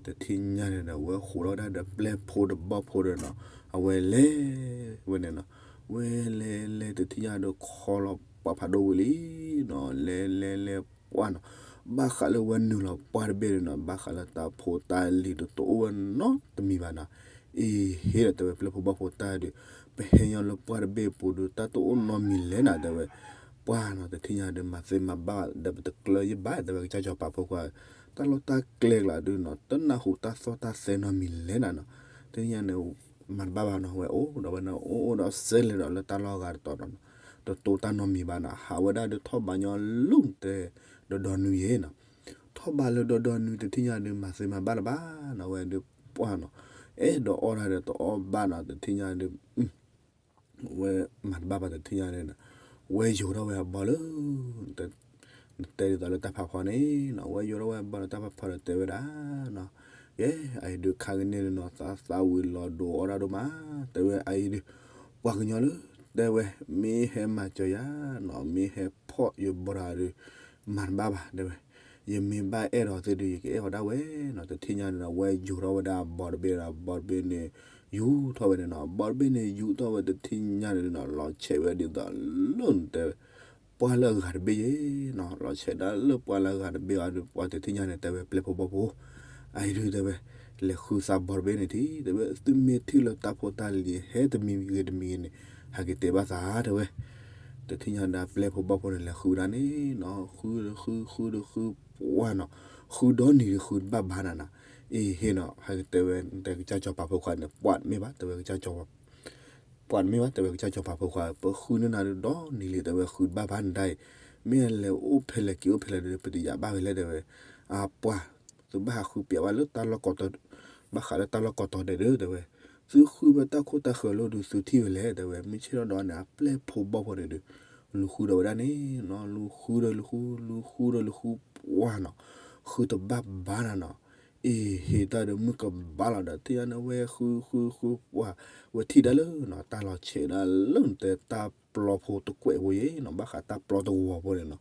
တထံၣ်ညါန့ၣ်ဒီး ဝဲဃိးထီၣ်ဝဲဒၣ်ဒီးပျဲၢ်ဖိတဘီဖိဒီးနီၤ အဝဲလဲၤဝဲန့ၣ်နီၤ ဝဲလဲၤလဲၤတထံၣ်ညါဒီးခီလီၤပှၢ်ဖးဒိၣ်ဝံၤလံနီၤ လဲၤလဲၤလဲၤပှၢ်နီၤ ဘၣ်ဃးလၢဝဲနုာ်လီၤပှၢ်တဘ့ၣ်န့ၣ်နီၤ ဘၣ်ဃးလၢတၢ်ဖိတၢ်လံၤတအိၣ်ဝဲနီတမံၤဘၣ်နီၤ အ့ၣ် ဟ့ၣ်ဒီးတဲဝဲပျဲၢ်ဖိဘီဖိတၢ်ဒီး ပဟဲညီလၢပှၢ်တဘ့ၣ်ပူၤဒီး တၢ်တအိၣ်နီတမံၤလဲၣ်နၤတဲဝဲ ပှၢ်နီၤ တထံၣ်ညါဒီး မၤသ့မၤဘၣ်ဒီး ပတကျၢၤယဘၣ်တဲဝဲ ကစၢ်စီၤပၤဖိခွါ တၢ်လီၢ်တၢ်ကျဲကျါဒုနီၤ တနၢ်ဟူတၢ်သီၣ်တၢ်သဲနီတမံၤလဲၣ်နၤနီၤ တထံၣ်ညါန့ၣ် မၤတဘၣ်ဘၣ်နီၤ ဝဲအိၣ်ဒီးဝဲန့ၣ် အိၣ်အိၣ်ဒီးစဲလဲၣ်ဒီးလၢတၢ်လီၢ်ဂၤတတီၤဒီး တတိတၢ်နီတမံၤဘၣ်နီၤ ဟးဝဲဒၣ်ဒီးထီၣ်ဘးညီလၢတဲ ဒီဒီနွံယဲၢ်နီၤ ထီၣ်ဘးလၢဒီဒီနွံ တထံၣ်ညါဒီး မၤသ့မၤဘၣ်လၢၤဘၣ်နီၤ ဝဲဒီးပှၢ်နီၤ အဲၣ်ဒိးအီၣ်တၢ်ဒီးတအီၣ်ဘၣ်နီၤ တထံၣ်ညါဒီး ဝဲမၤတဘၣ်ဘၣ်တထံၣ်ညါန့ၣ်နီၤ ဝဲယိၤထီၣ်ဝဲအဘီလၢ နတဲဒ်သိးလၢတၢ်ဖးဖီန့ၣ်နီၤ ဝဲယိၤထီၣ်ဝဲအဘီလၢတၢ်ဖးဖီဒီးတဲဝဲဒၣ်နီၤ ကဲ အအံၤဒုးခါကန့ၣ်နီၤ သးသးဝံၤလီၤဒိးအီၣ်တၢ်ဒိၣ်မး တဲဝဲအအံၤဒုး ပှၤကညီလၢ တဲဝဲ မ့ၢ်ဟဲမၤစၢၤယၤနီၤ မ့ၢ်ဟဲဖီၣ်ယဘီတၢ်ဒီး မၤတဘၣ်ဘၣ်တဲဝဲ ယမ့ၢ်ဘၣ်အဲၣ်ဒိးသုဒီး ယကအဲၣ်အီၤဒၣ်ဝဲနီၤ တထံၣ်ညါန့ၣ်ဒီး ဝဲယူၤထီၣ်ဝဲဒၣ်အဘီတဘ့ၣ်ဒီး အဘီတဘ့ၣ်န့ၣ် ယူၤထီၣ်ဝဲန့ၣ်နီၤ အဘီတဘ့ၣ်န့ၣ် ယူၤထီၣ်ဝဲတထံၣ်ညါန့ၣ်နီၤ လီၤဆဲးဝဲဒ်သိးလၢနတဲ ပှၢ်လၢအဂၤတဘ့ၣ်ယဲနီၤ လီၤဆဲးဒၣ်လၢပှၢ်လၢအဂၤတဘ့ၣ်အီၤဒီး ပှၤတထံၣ်ညါန့ၣ် တဲဝဲပျဲၢ်ဖိဘီဖိ အအံၤဒုးတဲဝဲ လဲၤဃုသးဘီတဘ့ၣ်န့ၣ်ထံ တဲဝဲ သုမ့ၢ်ထံၣ်လၢတၢ်ဖိတၢ်လံၤဟဲတမံၤဂ့ၤတမံၤဂ့ၤန့ၣ် ဟဲက့ၤတဲဘၣ်သးတဲဝဲ တထံၣ်ညါဒၣ်ပျဲၢ်ဖိဘီဖိန့ၣ် လဲၤဃုဒၣ်န့ၣ်နီၤ ဃုဒီးဃု ဃုဒီးဃု ပှၢ်နီၤ ဃုဒီနံၤဒီးဃုတဘၣ်ဘၣ်နၤနီၤ အ့ၣ်ဟ့ၣ်နီၤ ဟဲက့ၤတဲဝဲ တဲကစၢ်စီၤပၤဖိခွါန့ၣ် ပှၢ်တမ့ၢ်ဘၣ် တဲဝဲကစၢ်စီၤ ပှၢ်တမ့ၢ်ဘၣ် တဲဝဲကစၢ်စီၤပၤဖိခွါ ပဃုန့ၢ်နၤဒီးဒီနံၤလံ တဲဝဲဃုတဘၣ်ဘၣ်နဒၣ်အံၤ မ့ၢ်လဲၤအိၣ်ဖဲလဲၣ်က့ၤအိၣ်ဖဲလဲၣ်ဒီး ပတယာ်ဘၣ်ဝဲလဲၣ်တဲဝဲ အပှၢ် သုဘၣ်ဟးဃုပျးဘၣ်လၢတၢ်လီၢ်ကီၢ်တီ ဘၣ်ဃးလၢတၢ်လီၢ်ကီၢ်တီဒဲးဒီးတဲဝဲ သုဃုဝဲတၢ်ခိၣ်တၢ်ဃၢၤလိာ်ဒီးသုထံၣ်ဝဲလဲၣ်တဲဝဲ မုၢ်ဆ့ၣ်ထီၣ်ဒီးန့ၣ် အပျဲၢ်ဖိဘီဖိန့ၣ်ဒီး လူၤဃုဒီးဝဲဒၣ်န့ၣ်နီၤ လူၤဃုဒီးလူၤဃု လူၤဃုဒီးလူၤဃု ပှၢ်နီၤ ဃုတဘၣ်ဘၣ်နၤနီၤ အ့ၣ်ဟ့ၣ်တၢ်ဒီးမုၢ်ကဘၣ်လီၤဒီး တထံၣ်ညါန့ၣ် ဝဲဃုဃုဃု ပှၢ် ဝဲထံၣ်ဒၣ်လၢနီၤ တၢ်လီၤဆဲးဒၣ်လၢနတဲတၢ်ပျီဖိတကွဲးဖိယဲနီၤ ဘၣ်ဃးတၢ်ပျီတဝီၤဖိန့ၣ်နီၤ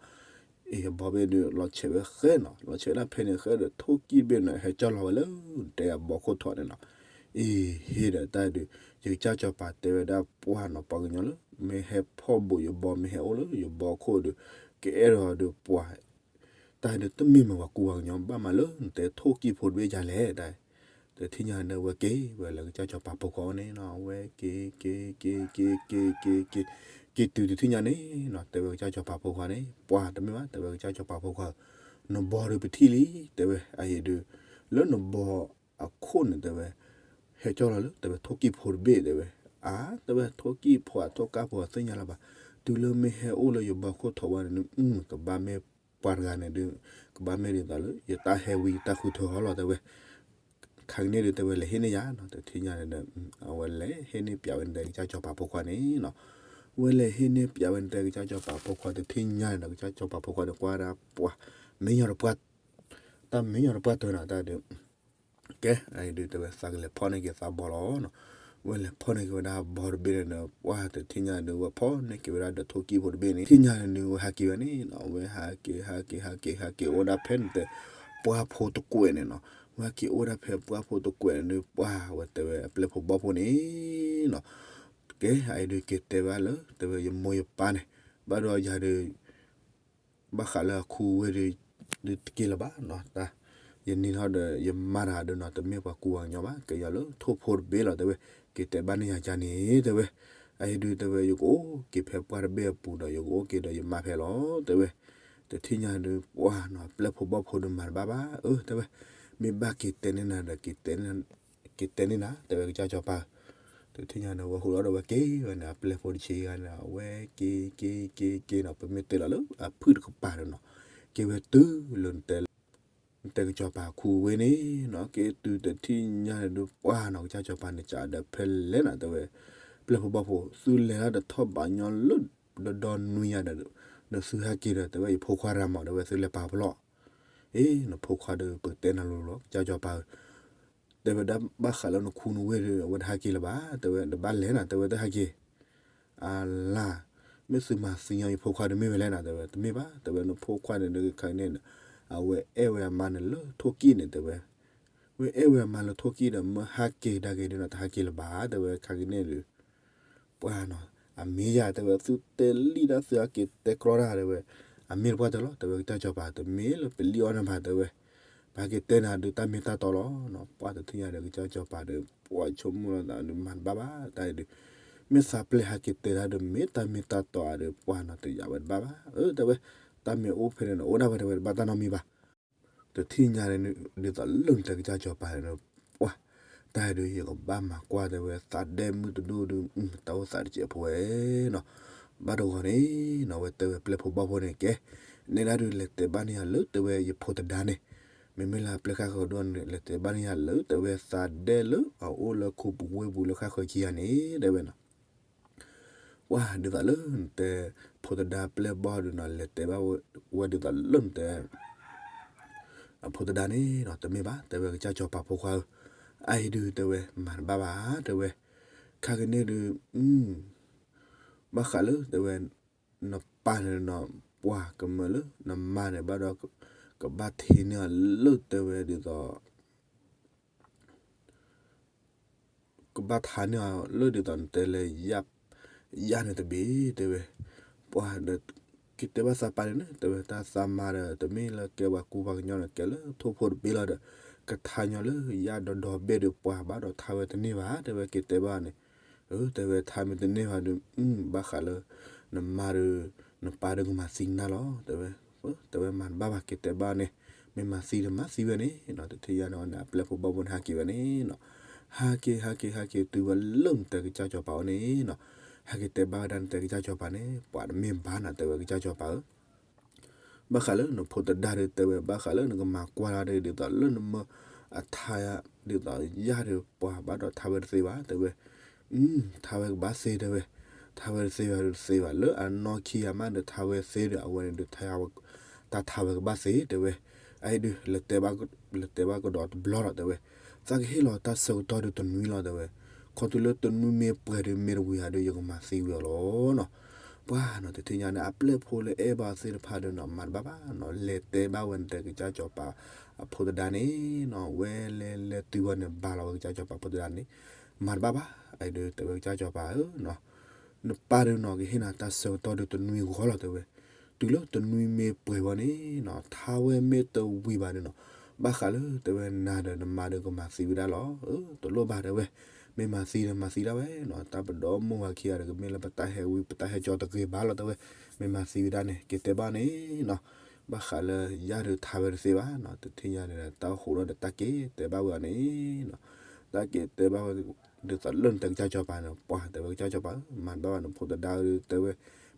အ့ၣ် အဘီတဘ့ၣ်ဒီး လီၤဆဲးဝဲဃဲနီၤ လီၤဆဲးဒၣ်ဖဲန့ၣ်ဃဲဒီး ထိၣ်ကံၣ်တဘ့ၣ်န့ၣ် ဟဲကၠီၣ်လီၤဝဲလၢနတဲအဘီခိၣ်ထီၣ်န့ၣ်နီၤ အ့ၣ်ဟ့ၣ်ဒီးတၢ်ဒီး ယကစၢ်စီၤပၤတဲဝဲဒၣ်ပှၢ်နီၤ ပှၤကညီလၢ မ့ၢ်ဟဲဖီၣ်ဘူးယဘီ မ့ၢ်ဟဲအိၣ်လၢယဘီခိၣ်ဒီး ကအဲၣ်ဒိးဒီးပှၢ် တၢ်ဒီးတမ့ၢ်မ့ၢ်ပှၤကူပှၤကညီဘၣ်မးလၢနတဲထိၣ်ကံၣ်ဖိတဘ့ၣ်ယၤလဲၣ်တၢ် တထံၣ်ညါန့ၣ် ဝဲက့ၤဝဲလၢကစၢ်စီၤပၤဖိခွါန့ၣ်နီၤ ဝဲက့ၤ က့ၤ က့ၤ က့ၤ က့ၤ က့ၤ က့ၤ က့ၤတုၤတထံၣ်ညါန့ၣ်နီၤ တဲဝဲကစၢ်စီၤပၤဖိခွါန့ၣ် ပှၢ်တမ့ၢ်ဘၣ် တဲဝဲကစၢ်စီၤပၤဖိခွါ နဘီဒီးပထံၣ်လံ တဲဝဲအအံၤဒီး လၢနဘီအခိၣ်န့ၣ်တဲဝဲ ဟဲကၠီၣ်လီၤလၢ တဲဝဲထိၣ်ကံၣ်ဖိတဘ့ၣ်တဲဝဲ အါ တဲဝဲထိၣ်ကံၣ်ဖိအထိၣ်ကါဖိအသ့ၣ်ညါလၢၤဘၣ် တုၤလၢမ့ၢ်ဟဲအိၣ်လၢယဘီခိၣ်ထီၣ်ဝဲန့ၣ် ကဘၣ်မ့ၢ်ပှၤတဂၤန့ၣ်ဒီး ကဘၣ်မ့ၢ်ဒ်သိးလၢ ယတၢ်ဟဲဝံၤယတၢ်ဃုထၢအီၤလီၤတဲဝဲ ခါကန့ၣ်ဒီးတဲဝဲလဲၤဟ့ၣ်န့ၢ်ယၤနီၤ တထံၣ်ညါန့ၣ်ဒီး အဝဲလဲၤဟ့ၣ်န့ၢ်ပျးဝဲန့ၣ်တဲကစၢ်စီၤပၤဖိခွါန့ၣ်နီၤ ဝဲလဲၤဟ့ၣ်န့ၢ်ပျးဝဲန့ၣ်တဲကစၢ်စီၤပၤဖိခွါ တထံၣ်ညါန့ၣ်ဒီး ကစၢ်စီၤပၤဖိခွါန့ၣ် ကွၢ်ဒၣ်ပှၢ် မ့ၢ်ညီတပှၢ် တၢ်မ့ၢ်ညီတပှၢ်တၢၢ်နီၤ တၢ်ဒီး ကဲ အအံၤဒုးတဲဝဲသးကလဲၤဖီၣ်န့ၢ်က့ၤသးဘီလီၤနီၤ ဝဲလဲၤဖီၣ်န့ၢ်က့ၤဝဲဒၣ်ဘီတဘ့ၣ်န့ၣ်ဒီး ပှၢ်တထံၣ်ညါဒုး ဝဲဖီၣ်န့ၢ်က့ၤဝဲဒၣ်ဒီးထိၣ်ကံၣ်ဖိတဘ့ၣ်န့ၣ် ထံၣ်ညါန့ၣ်ဒုး ဝဲဟးက့ၤဝဲန့ၣ်နီၤ ဝဲဟးက့ၤ ဟးက့ၤ ဟးက့ၤ ဟးက့ၤ အိၣ်ဒၣ်ဖဲန့ၣ်တဲ ပှၢ်ဖိတကွဲးန့ၣ်နီၤ ဝဲဟးက့ၤအိၣ်ဒၣ်ဖဲပှၢ်ဖိတကွဲးန့ၣ်ဒုး ပှၢ်ဝဲတဲဝဲအပျဲၢ်ဖိဘီဖိန့ၣ်နီၤ ကဲ အအံၤဒုးက့ၤတဲဘၣ်လၢ တဲဝဲယမိၢ်ယပၢ်န့ၣ် ဘၣ်ဒီးယၤဒုး ဘၣ်ဃးလၢအခူဝ့ၢ်ဒုး ဒုးတက့ၢ်လၢၤဘၣ်နီၤ, တၢ် ယန့ၢ်ထီၣ်ဒီး ယမါတဂၤဒုးနီၤ တမ့ၢ်ပှၤကူပှၤကညီဘၣ်, ကဲယၤလၢထိၣ်ဖိတဘ့ၣ်လီၤ တဲဝဲ, က့ၤတဲဘၣ်န့ၢ်ယၤကန့ၣ် တဲဝဲ, အအံၤဒုးတဲဝဲ ယကအိၣ်က့ၤဖဲပှၢ်တဘ့ၣ်အပူၤဒီး ယကအိၣ်က့ၤဒီးယမါဖဲလီၤ တဲဝဲ, တထံၣ်ညါဒုး ပှၢ်နီၤ ပျဲၢ်ဖိဘီၣ်ဖိဒုးမၤတဘၣ်ဘၣ်, အၢ တဲဝဲ, မ့ၢ်ဘၣ်က့ၤတဲန့ၢ်နၤဒီး က့ၤတဲန့ၢ်နၤ တဲဝဲကစၢ်စီၤပၤ, တထံၣ်ညါန့ၣ် ဝဲဟူးလီၤဒီးဝဲက့ၤဝဲန့ၣ် အပျဲၢ်ဖိတဆံဂၤန့ၣ် အဝဲက့ၤ က့ၤ က့ၤ က့ၤနီၤ ပမ့ၢ်တဲလီၤလၢအဖုၣ်တကပၤဒီးနီၤ, က့ၤဝဲတုၤလၢ နတဲကစီၤပၤခူဝ့ၢ်န့ၣ်နီၤ, က့ၤတုၤတထံၣ်ညါန့ၣ်ဒုး ပှၢ်နီၤ ကစၢ်စီၤပၤန့ၣ် ကဒီးဖဲလဲၣ်နီၤ တဲဝဲ, ပျဲၢ်ဖိဘီၣ်ဖိ သုလဲၤတၢ်ဒီးထီၣ်ဘးညီလၢ ဒီဒီနွံညါဒီး နသုဟဲက့ၤဒီး တဲဝဲ ယဖိခွါရၤမး တဲဝဲ သုလဲၤပာ်ဖျီၣ်, အ့ နဖိခွါဒီး ပတဲနၤလိၤလီၤ ကစၢ်စီၤပၤဧၢ တဲဝဲဒၣ်ဘၣ်ဃးလၢနခူနဝ့ၢ်ဒီး အဝဲတဟဲက့ၤလၢၤဘၣ်, တဲဝဲ တဘၣ်လဲၤနီၤ တဲဝဲ တဟဲက့ၤ, အလၤ, မ့ၢ်သုမၤသံညီယဖိခွါဒီးမ့ၢ်ဝဲလဲၣ်နီၤ တဲဝဲ တမ့ၢ်ဘၣ် တဲဝဲ နဖိခွါန့ၣ်ဒီးခါန့ၣ် အဝဲအဲၣ်ဝဲအမါန့ၣ်လၢထိၣ်ကံၣ်န့ၣ် တဲဝဲ, ဝဲအဲၣ်ဝဲအမါလၢထိၣ်ကံၣ်ဒီး မ့ၢ်ဟဲက့ၤဒၣ်က့ၤဒီးနီၤ တဟဲက့ၤလၢၤဘၣ် တဲဝဲ ခါကန့ၣ်ဒီး ပှၢ်နီၤ အမ့ၢ်ယၤ တဲဝဲ သုတဲလံတၢ် သုဟဲက့ၤတဲကြီတၢ် တဲဝဲ, အမ့ၢ်တပှၢ်တၢၢ်လီၤ တဲဝဲ ကစၢ်စီၤပၤ တမ့ၢ်လၢပလံၣ်အီၣ်နၤဘၣ် တဲဝဲ, ပဟဲက့ၤတဲနၤဒုးတၢ်မ့ၢ်တၢ်တီလီၤနီၤ, ပှၢ်တထံၣ်ညါဒီး ကစၢ်စီၤပၤဒီး ပှၢ်ဆိကမိၣ်လီၤသးဒုး မၤတဘၣ်ဘၣ် တၢ်အံၤဒုး, မ့ၢ်သးပျဲၢ်ဟဲက့ၤတဲတၢ်ဒီး မ့ၢ်တၢ်မ့ၢ်တၢ်တီဧါဒီး ပှၢ်နီၤ တယာ်ဝဲတဘၣ်ဘၣ်, အၢ တဲဝဲ, တၢ်မ့ၢ်အိၣ်ဖဲန့ၣ်နီၤ အိၣ်ဒၣ်ဝဲ တဲဝဲ တဘၣ်တၢ်နီတမံၤဘၣ် တထံၣ်ညါန့ၣ် ဒ်သိးလၢနတဲကစၢ်စီၤပၤန့ၣ် ပှၢ်, တၢ်အံၤဒုး ယကဘၣ်မၤကွၢ် တဲဝဲ သးဒဲမုၢ်တဒိၣ်ဒုး တၢ်အိၣ်သးတစဲးဖိဝဲနီၤ, ဘၣ်တဂီၤန့ၣ်နီၤ ဝဲတဲဝဲပျဲၢ်ဖိဘီၣ်ဖိန့ၣ် ကဲ, နဲဒၣ်ဒုး လဲၤတဲဘၣ်န့ၢ်ယၤလၢ တဲဝဲ ယဖိသဒါန့ၣ်, မ့မ့ၢ်လၢအပျဲၢ်ဃၣ်ဃၢၤဒိၣ်န့ၣ် လဲၤတဲဘၣ်န့ၢ်ယၤလၢ တဲဝဲ သးဒဲလၢအအိၣ်လၢခူပူၤဝ့ၢ်ပူၤလၢဃၣ်ဃၢၤခံဂၤန့ၣ် တဲဝဲနီၤ ပှၢ်ဒ်သိးလၢနတဲ ဖိသဒါပျဲၢ်ဘီၣ်ဒုးနီၤ လဲၤတဲဘၣ်ဝဲဒ်သိးလၢနတဲ အဖိသဒါန့ၣ်နီၤ တမ့ၢ်ဘၣ် တဲဝဲကစၢ်စီၤပၤဖိခွါဧၢ, အအံၤဒုး တဲဝဲ မၤတဘၣ်ဘၣ် တဲဝဲ, ခါကန့ၣ်ဒုး ဘၣ်ဃးလၢ တဲဝဲ နပၢ်န့ၣ်နီၤ ပှၢ်ကမၢလၢ နမါန့ၣ်ဘၣ်ဒီး ကဘၣ်ထံၣ်န့ၢ်အီၤလၢ တဲဝဲဒ်သိး ကဘၣ်ထါန့ၢ်အီၤလၢဒ်သိး နတဲလၢ ယၢ်န့ၣ်တဘ့ၣ် တဲဝဲ, ပှၢ်ဒီး က့ၤတဲဘၣ်သးပၢ်န့ၣ်န့ၣ် တဲဝဲ တၢ်သးမါဒီး တမ့ၢ်လၢကဲပှၤကူပှၤကညီဒီး ကဲလၢထိၣ်ဖိတဘ့ၣ်လီၤဒီး ကထါညီလၢယၢ်ဒီဒီဘ့ၣ်ဒီး ပှၢ်ဘၣ်ဒီးထါဝဲတန့ၢ်ဘၣ် တဲဝဲ က့ၤတဲဘၣ်န့ၣ်, အၢ တဲဝဲ ထါမ့ၢ်တန့ၢ်ဘၣ်ဒီး ဘၣ်ဃးလၢ နမါဒီး နပၢ်ဒီးကမၤသံနၤလီၤ တဲဝဲ, တဲဝဲမၤတဘၣ်ဘၣ် က့ၤတဲဘၣ်န့ၣ်, မ့ၢ်မၤသံဒီးမၤသံဝဲန့ၣ်နီၤ တထံၣ်ညါန့ၣ် အပျဲၢ်ဖိဘီၣ်ဖိန့ၣ် ဟးက့ၤဝဲန့ၣ်နီၤ, ဟးက့ၤ ဟးက့ၤ ဟးက့ၤ တုၤဝဲလၢနတဲကစၢ်စီၤပၤအအိၣ်န့ၣ်နီၤ, ဟဲက့ၤတဲဘၣ်ဝဲဒၣ်နတဲကစၢ်စီၤပၤန့ၣ် ပှၢ်တမ့ၢ်ဘၣ်နီၤ တဲဝဲကစၢ်စီၤပၤဧၢ ဘၣ်ဃးလၢနဖိသဒါဒီး တဲဝဲ ဘၣ်ဃးလၢနကမၤကွၢ်လၢ်ဒီး ဒ်သိးလၢနမၢအထါ ဒ်သိးယၢ်ဒီး ပှၢ်ဘၣ်ဒီးထါဝဲတသ့ဘၣ် တဲဝဲ, ထါဝဲကဘၣ်သ့ တဲဝဲ, ထါဝဲတသ့ဘၣ်ဒီးတသ့ဘၣ် လၢအနီၢ်ခံဂၤမးဒီးထါဝဲသ့ဒီး အဝဲန့ၣ်ဒုး တၢ်ထါဝဲကဘၣ်သ့ တဲဝဲ, အအံၤဒုး လဲၤတဲဘၣ်ကဒီးတဘျီလီၤ တဲဝဲ, သးကဟ့ၣ်လီၤတၢ်ဆၢကတီၢ်ဒုးတနွံလီၤ တဲဝဲ, ခီတုၤလၢတနွံမ့ၢ်ပှဲၤဒီး မ့ၢ်တဝံၤဧါဒီး ယကမၤသံဝံၤအီၤလီၤနီၤ, ပှၢ်နီၤ တထံၣ်ညါန့ၣ် အပျဲၢ်ဖိလၢအဲၣ်ဘၣ်သ့ၣ်တဖၣ်ဒီးနီၤ မၤတဘၣ်ဘၣ်နီၤ လဲၤတဲဘၣ်ဝဲနတဲကစၢ်စီၤပၤ အဖိသဒါန့ၣ်နီၤ ဝဲလဲၤလဲၤတုၤဝဲန့ၣ် ဘၣ်လီၤဝဲကစၢ်စီၤပၤဖိသဒါန့ၣ် မၤတဘၣ်ဘၣ် အအံၤဒုး တဲဝဲကစၢ်စီၤပၤဧၢနီၤ နပၢ်ဒုးနီၤ ကဟ့ၣ်နၤတၢ်ဆၢကတီၢ်ဒုးတနွံဂီၢ်လီၤ တဲဝဲ, တုၤလၢတနွံမ့ၢ်ပှဲၤဝဲန့ၣ်နီၤ ထါဝဲမ့ၢ်တဝံၤဘၣ်န့ၣ်နီၤ ဘၣ်ဃးလၢ တဲဝဲ နၤဒီးနမါဒီးကမၤသံဝဲဒၣ်လီၤ, အၢ တလိၣ်ဘၣ် တဲဝဲ, မ့ၢ်မၤသံဒီးမၤသံဒၣ်ဝဲနီၤ တၢ်ပဒီမိၢ်ဝၤခံဂၤဒီး ကမ့ၢ်လၢပတၢ်ဟဲဝံ ပတၢ်ဟဲကၠီတဂ့ၤဘၣ်လီၤ တဲဝဲ, မ့ၢ်မၤသံဝဲဒၣ်န့ၣ် က့ၤတဲဘၣ်န့ၣ်နီၤ, ဘၣ်ဃးလၢယၢ်ဒီးထါဝဲတသ့ဘၣ်နီၤ တထံၣ်ညါန့ၣ် တၢ်ဟူးဒီး တၢ်က့ၤတဲဘၣ်ဝဲအီၤန့ၣ်နီၤ, တၢ်က့ၤတဲဘၣ်ဝဲ ဒ်သိးလၢနတဲကစၢ်စီၤပၤန့ၣ် ပှၢ် တဲဝဲကစၢ်စီၤပၤဧၢ မၤတဘၣ်ဘၣ် နဖိသဒါဒီး တဲဝဲ,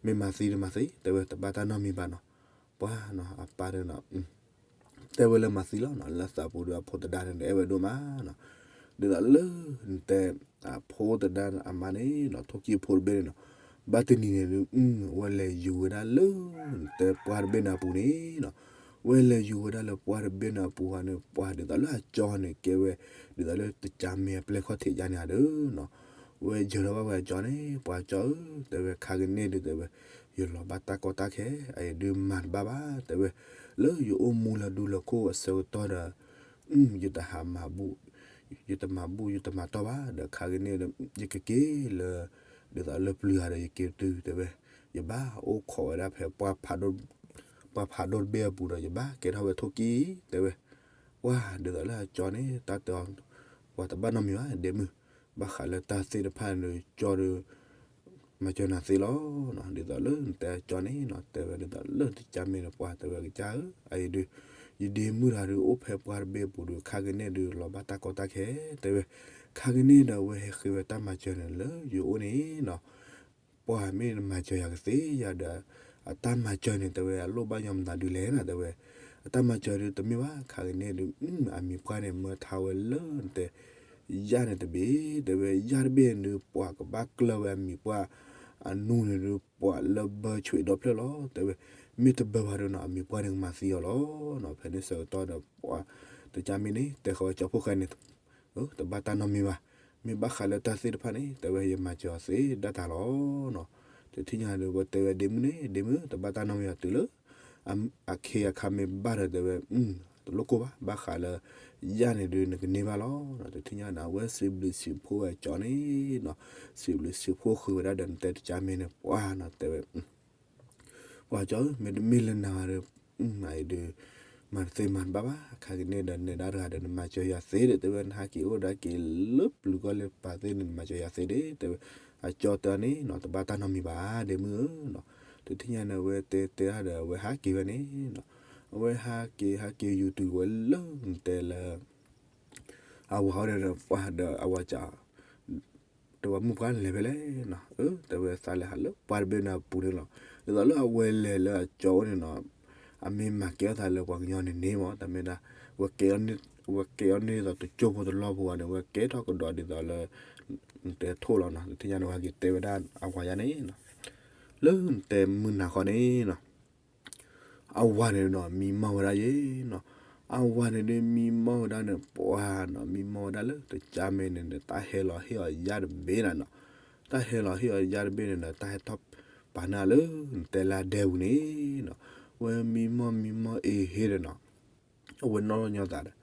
မ့ၢ်မၤသံဒီးမၤသံ တဲဝဲ တဘၣ်တၢ်နီတမံၤဘၣ်နီၤ, ပှၢ်နီၤ အပၢ်ဒီးနီၤ တဲဝဲလၢမၤသံလီၤနီၤ လၢသးပူၤဒီးအဖိသဒါန့ၣ် အဲၣ်ဝဲဒိၣ်မးနီၤ, ဒ်သိးလၢနတဲ အဖိသဒါအမါန့ၣ်နီၤ ထိၣ်ကံၣ်ဖိတဘ့ၣ်န့ၣ်နီၤ, ဘၣ်တနံၤန့ၣ်ဒုး ဝဲလဲၤယူၤဝဲဒၣ်လၢ နတဲပှၢ်တဘ့ၣ်န့ၣ်အပူၤန့ၣ်နီၤ, ဝဲလဲၤယူၤဝဲဒၣ်လၢပှၢ်တဘ့ၣ်န့ၣ်အပူၤန့ၣ် ပှၢ်ဒ်သိးလၢအကၠီန့ၣ် ကဲဝဲ ဒ်သိးလၢတကးမ့ၢ်အပျဲၢ်ခီၣ်ထံးယါန့ၣ်ဧါဒီးနီၤ, ဝဲယၢၤထီၣ်ဘၣ်ဝဲအကၠီန့ၣ် ပှၢ်ကၠီဧၢ တဲဝဲ ခါကန့ၣ်ဒုး တဲဝဲ ယလီၤဘၣ်တၢ်ကီတၢ်ခဲ အအံၤဒုးမၤတဘၣ်ဘၣ် တဲဝဲ, လၢယအိၣ်မူလၢဒူလၢခိၣ်အဆၢကတီၢ်ဒီး ယတဟးမၤဘူၣ် ယတမၤဘူၣ် ယတမၤတီၢ်ဘၣ် ဒီးခါကန့ၣ်ဒီး ယကက့ၤလၢ ဒ် ဒ်သိးလၢပျုၤဂၤဒီးယက့ၤတုၤတဲဝဲ, ယဘၣ်အိၣ်ခိးဝဲဒၣ်ဖဲ ပှၤဖးဒိၣ်တဘ့ၣ်အပူၤဒီး ယဘၣ်ကဲထီၣ်ဝဲထိၣ်ကံၢ်တဲဝဲ, ပှၤဒ်သိးလၢအကၠီန့ၣ် တၢ်တဲအီၤ ပှၤတဘၣ်နီတမံၤဘၣ် ဒ့မုၣ်, ဘၣ်ဃးလၢတၢ်သ့ၣ်တဖၣ်န့ၣ်ဒီး ကၠီဒီး မၤစၢၤနၤသ့လီၤ. ဒ်သိးလၢနတဲအကၠီန့ၣ်နီၤ တဲဝဲဒ်သိးလၢတကၢ်မ့ၢ်န့ၣ် ပှၤတဲဝဲကစၢ်ဧၢ, အအံၤဒုး ယဒ့မုၣ်တဂၤဒီး အိၣ်ဖဲပှၢ်တဘ့ၣ်အပူၤဒီး ခါကန့ၣ်ဒုး လီၤဘၣ်တၢ်ကီတၢ်ခဲတဲဝဲ, ခါကန့ၣ်ဒီးအဝဲဟဲဃ့ဝဲတၢ်မၤစၢၤန့ၣ်လၢယအိၣ်န့ၣ်နီၤ ပှၤမ့ၢ်နမၤစၢၤယၤကသ့ယၤဒီး အတၢ်မၤစၢၤန့ၣ် တဲဝဲအလိၣ်ဘၣ်ညီမနုၤဒုးလဲၣ်နၤ တဲဝဲ, အတၢ်မၤစၢၤဒုးတမ့ၢ်ဘၣ် ခါကန့ၣ်ဒုး အမံၤပှၢ်န့ၣ် မၢထါဝဲလၢနတဲ ယၣ်န့ၣ်တဘ့ၣ် တဲဝဲ ယၣ်တဘ့ၣ်န့ၣ်ဒုး ပှၤကဘၣ်ကျၢၢ်ဝဲအမံၤပှၢ် အနူန့ၣ်ဒုး ပှၤလၢဘၢဆွံးဒီဖျၢၣ်လီၤ တဲဝဲ, မ့ၢ်တဘၢဘၣ်ဒီးနီၤ အမံၤပှၢ်န့ၣ်ကမၤသံအီၤလီၤ. ဖဲန့ၣ်ဆၢကတီၢ်ဒီး ပှၤတကၢ်မ့ၢ်န့ၣ် တဲဃီဝဲကၠီဖိၣ်ဃဲန့ၣ် တဘၣ်တၢ်နီတမံၤဘၣ်, မ့ၢ်ဘၣ်ဃးလၢတၢ်သ့ၣ်တဖၣ်န့ၣ် တဲဝဲယမၤစၢၤအီၤသ့ဒၣ်တၢ်လီၤနီၤ. တထံၣ်ညါဒီး ဝဲတဲဝဲဒ့မုၣ်န့ၣ် ဒ့မုၣ် တဘၣ်တၢ်နီတမံၤဘၣ်တုၤလၢ အခ့အခါမ့ၢ်ဘၣ်ဒီးတဲဝဲ တလိၣ်ကိၢ်ဘၣ်, ဘၣ်ဃးလၢ ယၣ်န့ၣ်ဒုးနကန့ၢ်ဘၣ်လီၤ. တထံၣ်ညါန့ၣ် အဝဲစံးဘျုးစံးဖှိၣ်ဝဲကၠီန့ၣ်နီၤ, စံးဘျုးစံးဖှိၣ်ဃုာ်ဝဲဒၣ်ဒီး နတဲတကၢ်မ့ၢ်န့ၣ် ပှၤနီၤ တဲဝဲ ပှၤကၠီဧၢ မ့တမ့ၢ်လၢနၤဒီး အံၤဒုး မၤတသ့မၤတဘၣ်ဘၣ်, ခါကန့ၣ်ဒီး နဲဒၣ်တဂၤဒီး နမၤစၢၤယၤသ့ဒီး တဲဝဲ နဟးက့ၤအိၣ်ဒၣ်က့ၤလၢပျုၤကီၢ်လၢပၤသ့ၣ်န့ၣ် နမၤစၢၤယၤသ့ဒီး တဲဝဲ, အကၠီတဲအီၤန့ၣ်နီၤ တဘၣ်တၢ်နီတမံၤဘၣ် ဒ့မုၣ်ဧၢနီၤ. တထံၣ်ညါန့ၣ် အဝဲတဲတဲဒၣ်ဒီး အဝဲဟးက့ၤဝဲန့ၣ်နီၤ, အဝဲဟးက့ၤ ဟးက့ၤယူၤတုၤဝဲလၢ တဲလၢ အဝၤအိၣ်ဒီး ပှၤဒီးအဝၤကၠီ တဲဝဲမုၣ်ပှၢ်လဲၤဖဲလဲၣ်နီၤ, အၢ တဲဝဲသးလဲၤဟးလၢပှၢ်တဘ့ၣ်န့ၣ်အပူၤန့ၣ်လီၤ. ဒ်သိးလၢအဝဲလဲၤလၢအကၠီအိၣ်န့ၣ်နီၤ, အမ့ၢ်မၤကဲထီၣ်သးလၢပှၤကညီန့ၣ်န့ၣ်မး တမ့ၢ်ဒၣ် ဝဲကဲအီၤန့ၢ်သိးတကၠိဖိတလီၢ်ဖိဘၣ်န့ၣ် ဝဲကဲထီၣ်ကဒီးဒ်သိးလၢ တဲထိၣ်လီၤနီၤ. တထံၣ်ညါန့ၣ် ဝဲဟဲက့ၤတဲဝဲဒၣ်အဝၤယါန့ၣ်နီၤ, လၢနတဲမုၢ်နၤဃီန့ၣ်နီၤ အဝၤန့ၣ်နီၤ မံမီၢ်ဝဲဒၣ်ယဲနီၤ, အဝၤန့ၣ်ဒုးမံမီၢ်ဝဲဒၣ်န့ၣ် ပှၤနီၤ မံမီၢ်ဝဲဒၣ်လၢတကၢ်မ့ၢ်န့ၣ်ဒီး တၢ်ဟဲလီၤဟ့ၣ်အီၤယၣ်တဘ့ၣ်နၤနီၤ, တၢ်ဟဲလီၤဟ့ၣ်အီၤယၣ်တဘ့ၣ်န့ၣ်ဒီး တၢ်ဟဲထီၣ်ပာ်န့ၢ်လၢ နတဲလၢအဒဲပူၤန့ၣ်နီၤ, ဝဲမံမီၢ်မံမီၢ်အ့ဟ့ၣ်ဒီးနီၤ အဝဲနီၢ်ညီသးဒီး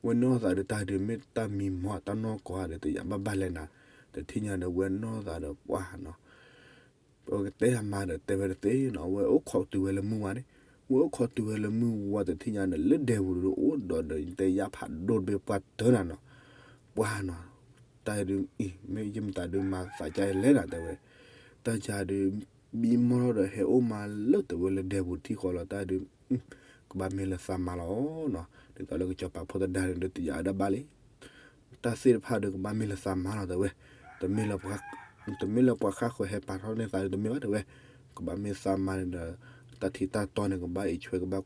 ဝဲနီၢ်သးဒီး တၢ်ဒုးမ့ၢ်တၢ်မံမီၢ်တၢ်နီၢ်ကီၢ်ဒီး တယာ်ဘၣ်ဘၣ်လဲၣ်နၤ, တထံၣ်ညါဒီး ဝဲနီၢ်သးဒီးပှၤနီၤ ပကတဲအမါဒီးတဲဝဲတသ့နီၤ, ဝဲအိၣ်ခိးတုၤဝဲလၢမုၢ်ဝါန့ၣ်, ဝဲအိၣ်ခိးတုၤဝဲလၢမုၢ်ဝါ တထံၣ်ညါန့ၣ် လၢဒဲပူၤဒီးအိၣ်ဒီးဒီး နတဲယၣ်ဖးဒိၣ်တဘ့ၣ်ပှၢ်တၢၢ်နၤနီၤ, ပှၤနီၤ, တၢ်ဒုးအံၤ မ့ၢ်ယမတၤဒုးမၤသးကါလဲၣ်နၤတဲဝဲ, တၢ်ကါဒုး မံမီၢ်ထီၣ်ဒီးဟဲအိၣ်မးလၢတဝဲလၢဒဲပူၤထံၣ်ဃီလီၤ, တၢ်ဒုး ကဘၣ်မ့ၢ်လၢသးမါလီၤနီၤ, ဒ်သိးလၢကစီၤပၤဖိသဒါန့ၣ်ဒီး တယာ်ဝဲဒၣ်ဘၣ်လံ တၢ်သ့ၣ်တဖၣ်ဒီးကဘၣ်မ့ၢ်လၢသးမါလီၤတဲဝဲ, တမ့ၢ်လၢ တမ့ၢ်လၢပှၤဃၣ်ဃၢၤဟဲပာ်ထီၣ်န့ၢ်သးဒီးတမ့ၢ်ဘၣ်တဲဝဲ, ကဘၣ်မ့ၢ်သးမါန့ၣ်ဒီး တၢ်ထံးတၢ်တီန့ၣ် ကဘၣ်အံးဆွဲ ကဘၣ်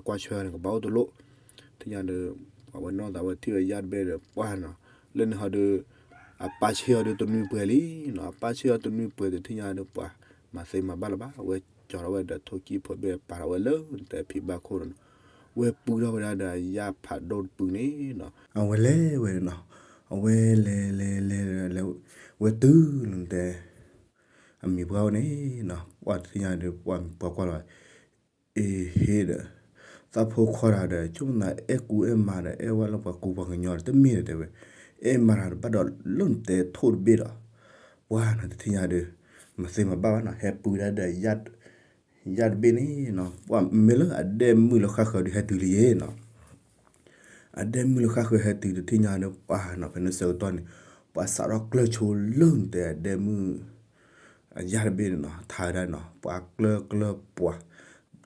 ကွၢ်ဆွဲအီၤန့ၣ် ကဘၣ်အိၣ်တလိၣ်, ထံၣ်ညါဒီး ပှၤဝဲနီၢ်သးဝဲထံၣ်ဝဲယၣ်တဘ့ၣ်ဒီး ပှၤနီၤ, လၢန့ၣ်ဟီဒီး အပၢ်ဆ့ၣ်အီၤဒီးတနွံပှဲၤလံနီၤ, အပၢ်ဆ့ၣ်အီၤတနွံပှဲၤ တထံၣ်ညါဒီးပှၤ မၤသ့မၤဘၣ်လၢၤဘၣ်, အဝဲကၠီထီၣ်ဝဲဒီးထိၣ်ကံၢ်ဖိဘ့ၣ်ပာ်ထီၣ်ဝဲလၢ နတဲဖံးဘၣ်ခိၣ်ဒီးနီၤ, ဝဲပုၢ်ထီၣ်ဝဲဒၣ်ဒီးယၣ်ဖးဒိၣ်တပုၢ်န့ၣ်နီၤ, အဝဲလဲၤဝဲနီၤ, အဝဲလဲၤလဲၤလဲၤလဲၤ ဝဲတုၤလၢနတဲ အမံၤပှၢ်ဝဲန့ၣ်နီၤ, ပှၤတထံၣ်ညါဒီး ပှၤမံၤပှၢ်ကွၢ်လီၤ အ့ဟ့ၣ်ဒီး သးဖိခွါတဂၤဒီး ဆိကမိၣ်သးအဲၣ်ကူအဲၣ်မါဒီး အဲၣ်ဝဲလၢပှၤကူပှၤကညီဒီး တမ့ၢ်ဒီးတဲဝဲ, အဲၣ်မါတဂၤဒီး ဘၣ်ဒီးလၢနတဲထိၣ်တဘ့ၣ်ဒီး ပှၤနီၤ တထံၣ်ညါဒီး မၤသ့မၤဘၣ်ဘၣ်နီၤ ဟဲပုၢ်ဒၣ်ဒီး ယၣ်တဘ့ၣ်န့ၣ်နီၤ, ပှၤမ့ၢ်လၢအဒဲမုၣ်လၢဃၣ်ဃၢၤဒီးဟဲတုၤလံယဲနီၤ အဒဲမုၣ်လၢဃၣ်ဃၢၤဟဲတုၤတထံၣ်ညါဒီး ပှၤနီၤ ဖဲန့ၣ်ဆၢကတီၢ်န့ၣ် ပှၤစးထီၣ်ကျၢၢ်ဆိလၢနတဲအဒဲမုၣ် အယၣ်တဘ့ၣ်န့ၣ်နီၤ ထါဝဲဒၣ်နီၤ ပှၤကျၢၢ်ကျၢၢ်ပှၤ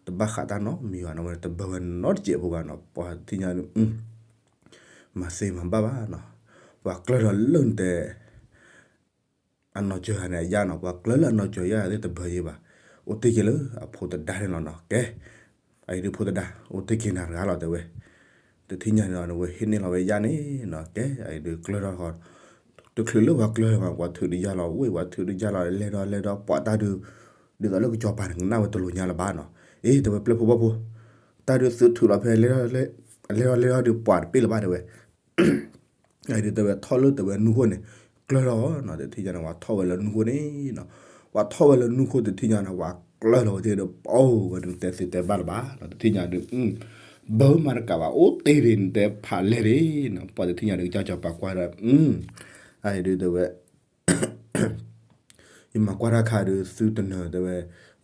တဘၣ်ဃးတၢ်နီတမံၤဘၣ်နီၤ ဝဲတဘၢဝဲနီတစဲးဖိဘၣ်နီၤ ပှၤတထံၣ်ညါဒီး မၤသ့မၤဘၣ်ဘၣ်နီၤ ပှၤကျၢၢ်ဒီးလၢနတဲ အနီၢ်ကၠၢၤဂၤန့ၣ် အယၣ်နီၤ ပှၤကျၢၢ်လၢအနီၢ်ကၠၢၤယၣ်သ့ၣ်တဘၢယဲဘၣ် အိၣ်တ့ၢ်က့ၤလၢအဖိသဒါန့ၣ်လီၤနီၤ ကဲ အအံၤဒုးဖိသဒါ အိၣ်တ့ၢ်က့ၤနၤတဂၤလီၤတဲဝဲ တထံၣ်ညါန့ၣ်လီၤ ဝဲဟ့ၣ်န့ၢ်လီၤဝဲယၣ်န့ၣ်နီၤ ကဲ အအံၤဒုးကျၢၢ်ထီၣ်ဃီ တချုးလၢပှၤကျၢၢ်လၢၤဘၣ် ပှၤထုးတယၢ်လီၤဝ့ၢ် ပှၤထုးတယၢ်လီၤ လဲၤဒီးလဲၤဒီးပှၤတၢ်ဒုး ဒ်သိးလၢကစီၤပၤန့ၣ် ကနၣ်ဝဲတလိၤညါလၢၤဘၣ်နီၤ အ့ တဲဝဲပျဲၢ်ဖိဘီၣ်ဖိ တၢ်ဒုးသုးထုးလီၤဖဲ လဲၤဒီးလဲၤဒီးလဲၤဒီးပှၤတပ့ၢ်လၢၤဘၣ်တဲဝဲ အဒုးတဲဝဲထီၣ်လၢတဲဝဲနူၢ်ခိၣ်န့ၣ် ကျၢၢ်လီၤနီၤ တထံၣ်ညါန့ၣ် ပှၤထီၣ်ဝဲလၢနူၢ်ခိၣ်န့ၣ်နီၤ ပှၤထီၣ်ဝဲလၢနူၢ်ခိၣ်တထံၣ်ညါန့ၣ် ပှၤကျၢၢ်လီၤဝဲသ့ၣ်ဒီး ပအိၣ်ဝဲဒုးတဲသ့တဲဘၣ်လၢၤဘၣ်နီၤ တထံၣ်ညါဒုး ဘၢမၤတကးဘၣ် အိၣ်တ့ၢ်ဒံးနတဲဖးလဲၢ်ဒံးနီၤ ပှၤတထံၣ်ညါဒုး ကစၢ်စီၤပၤကွၢ်ဒီး အဒုးတဲဝဲ ယမၤကွၢ်တၢ်ခါဒီး သုတနၢၤတဲဝဲ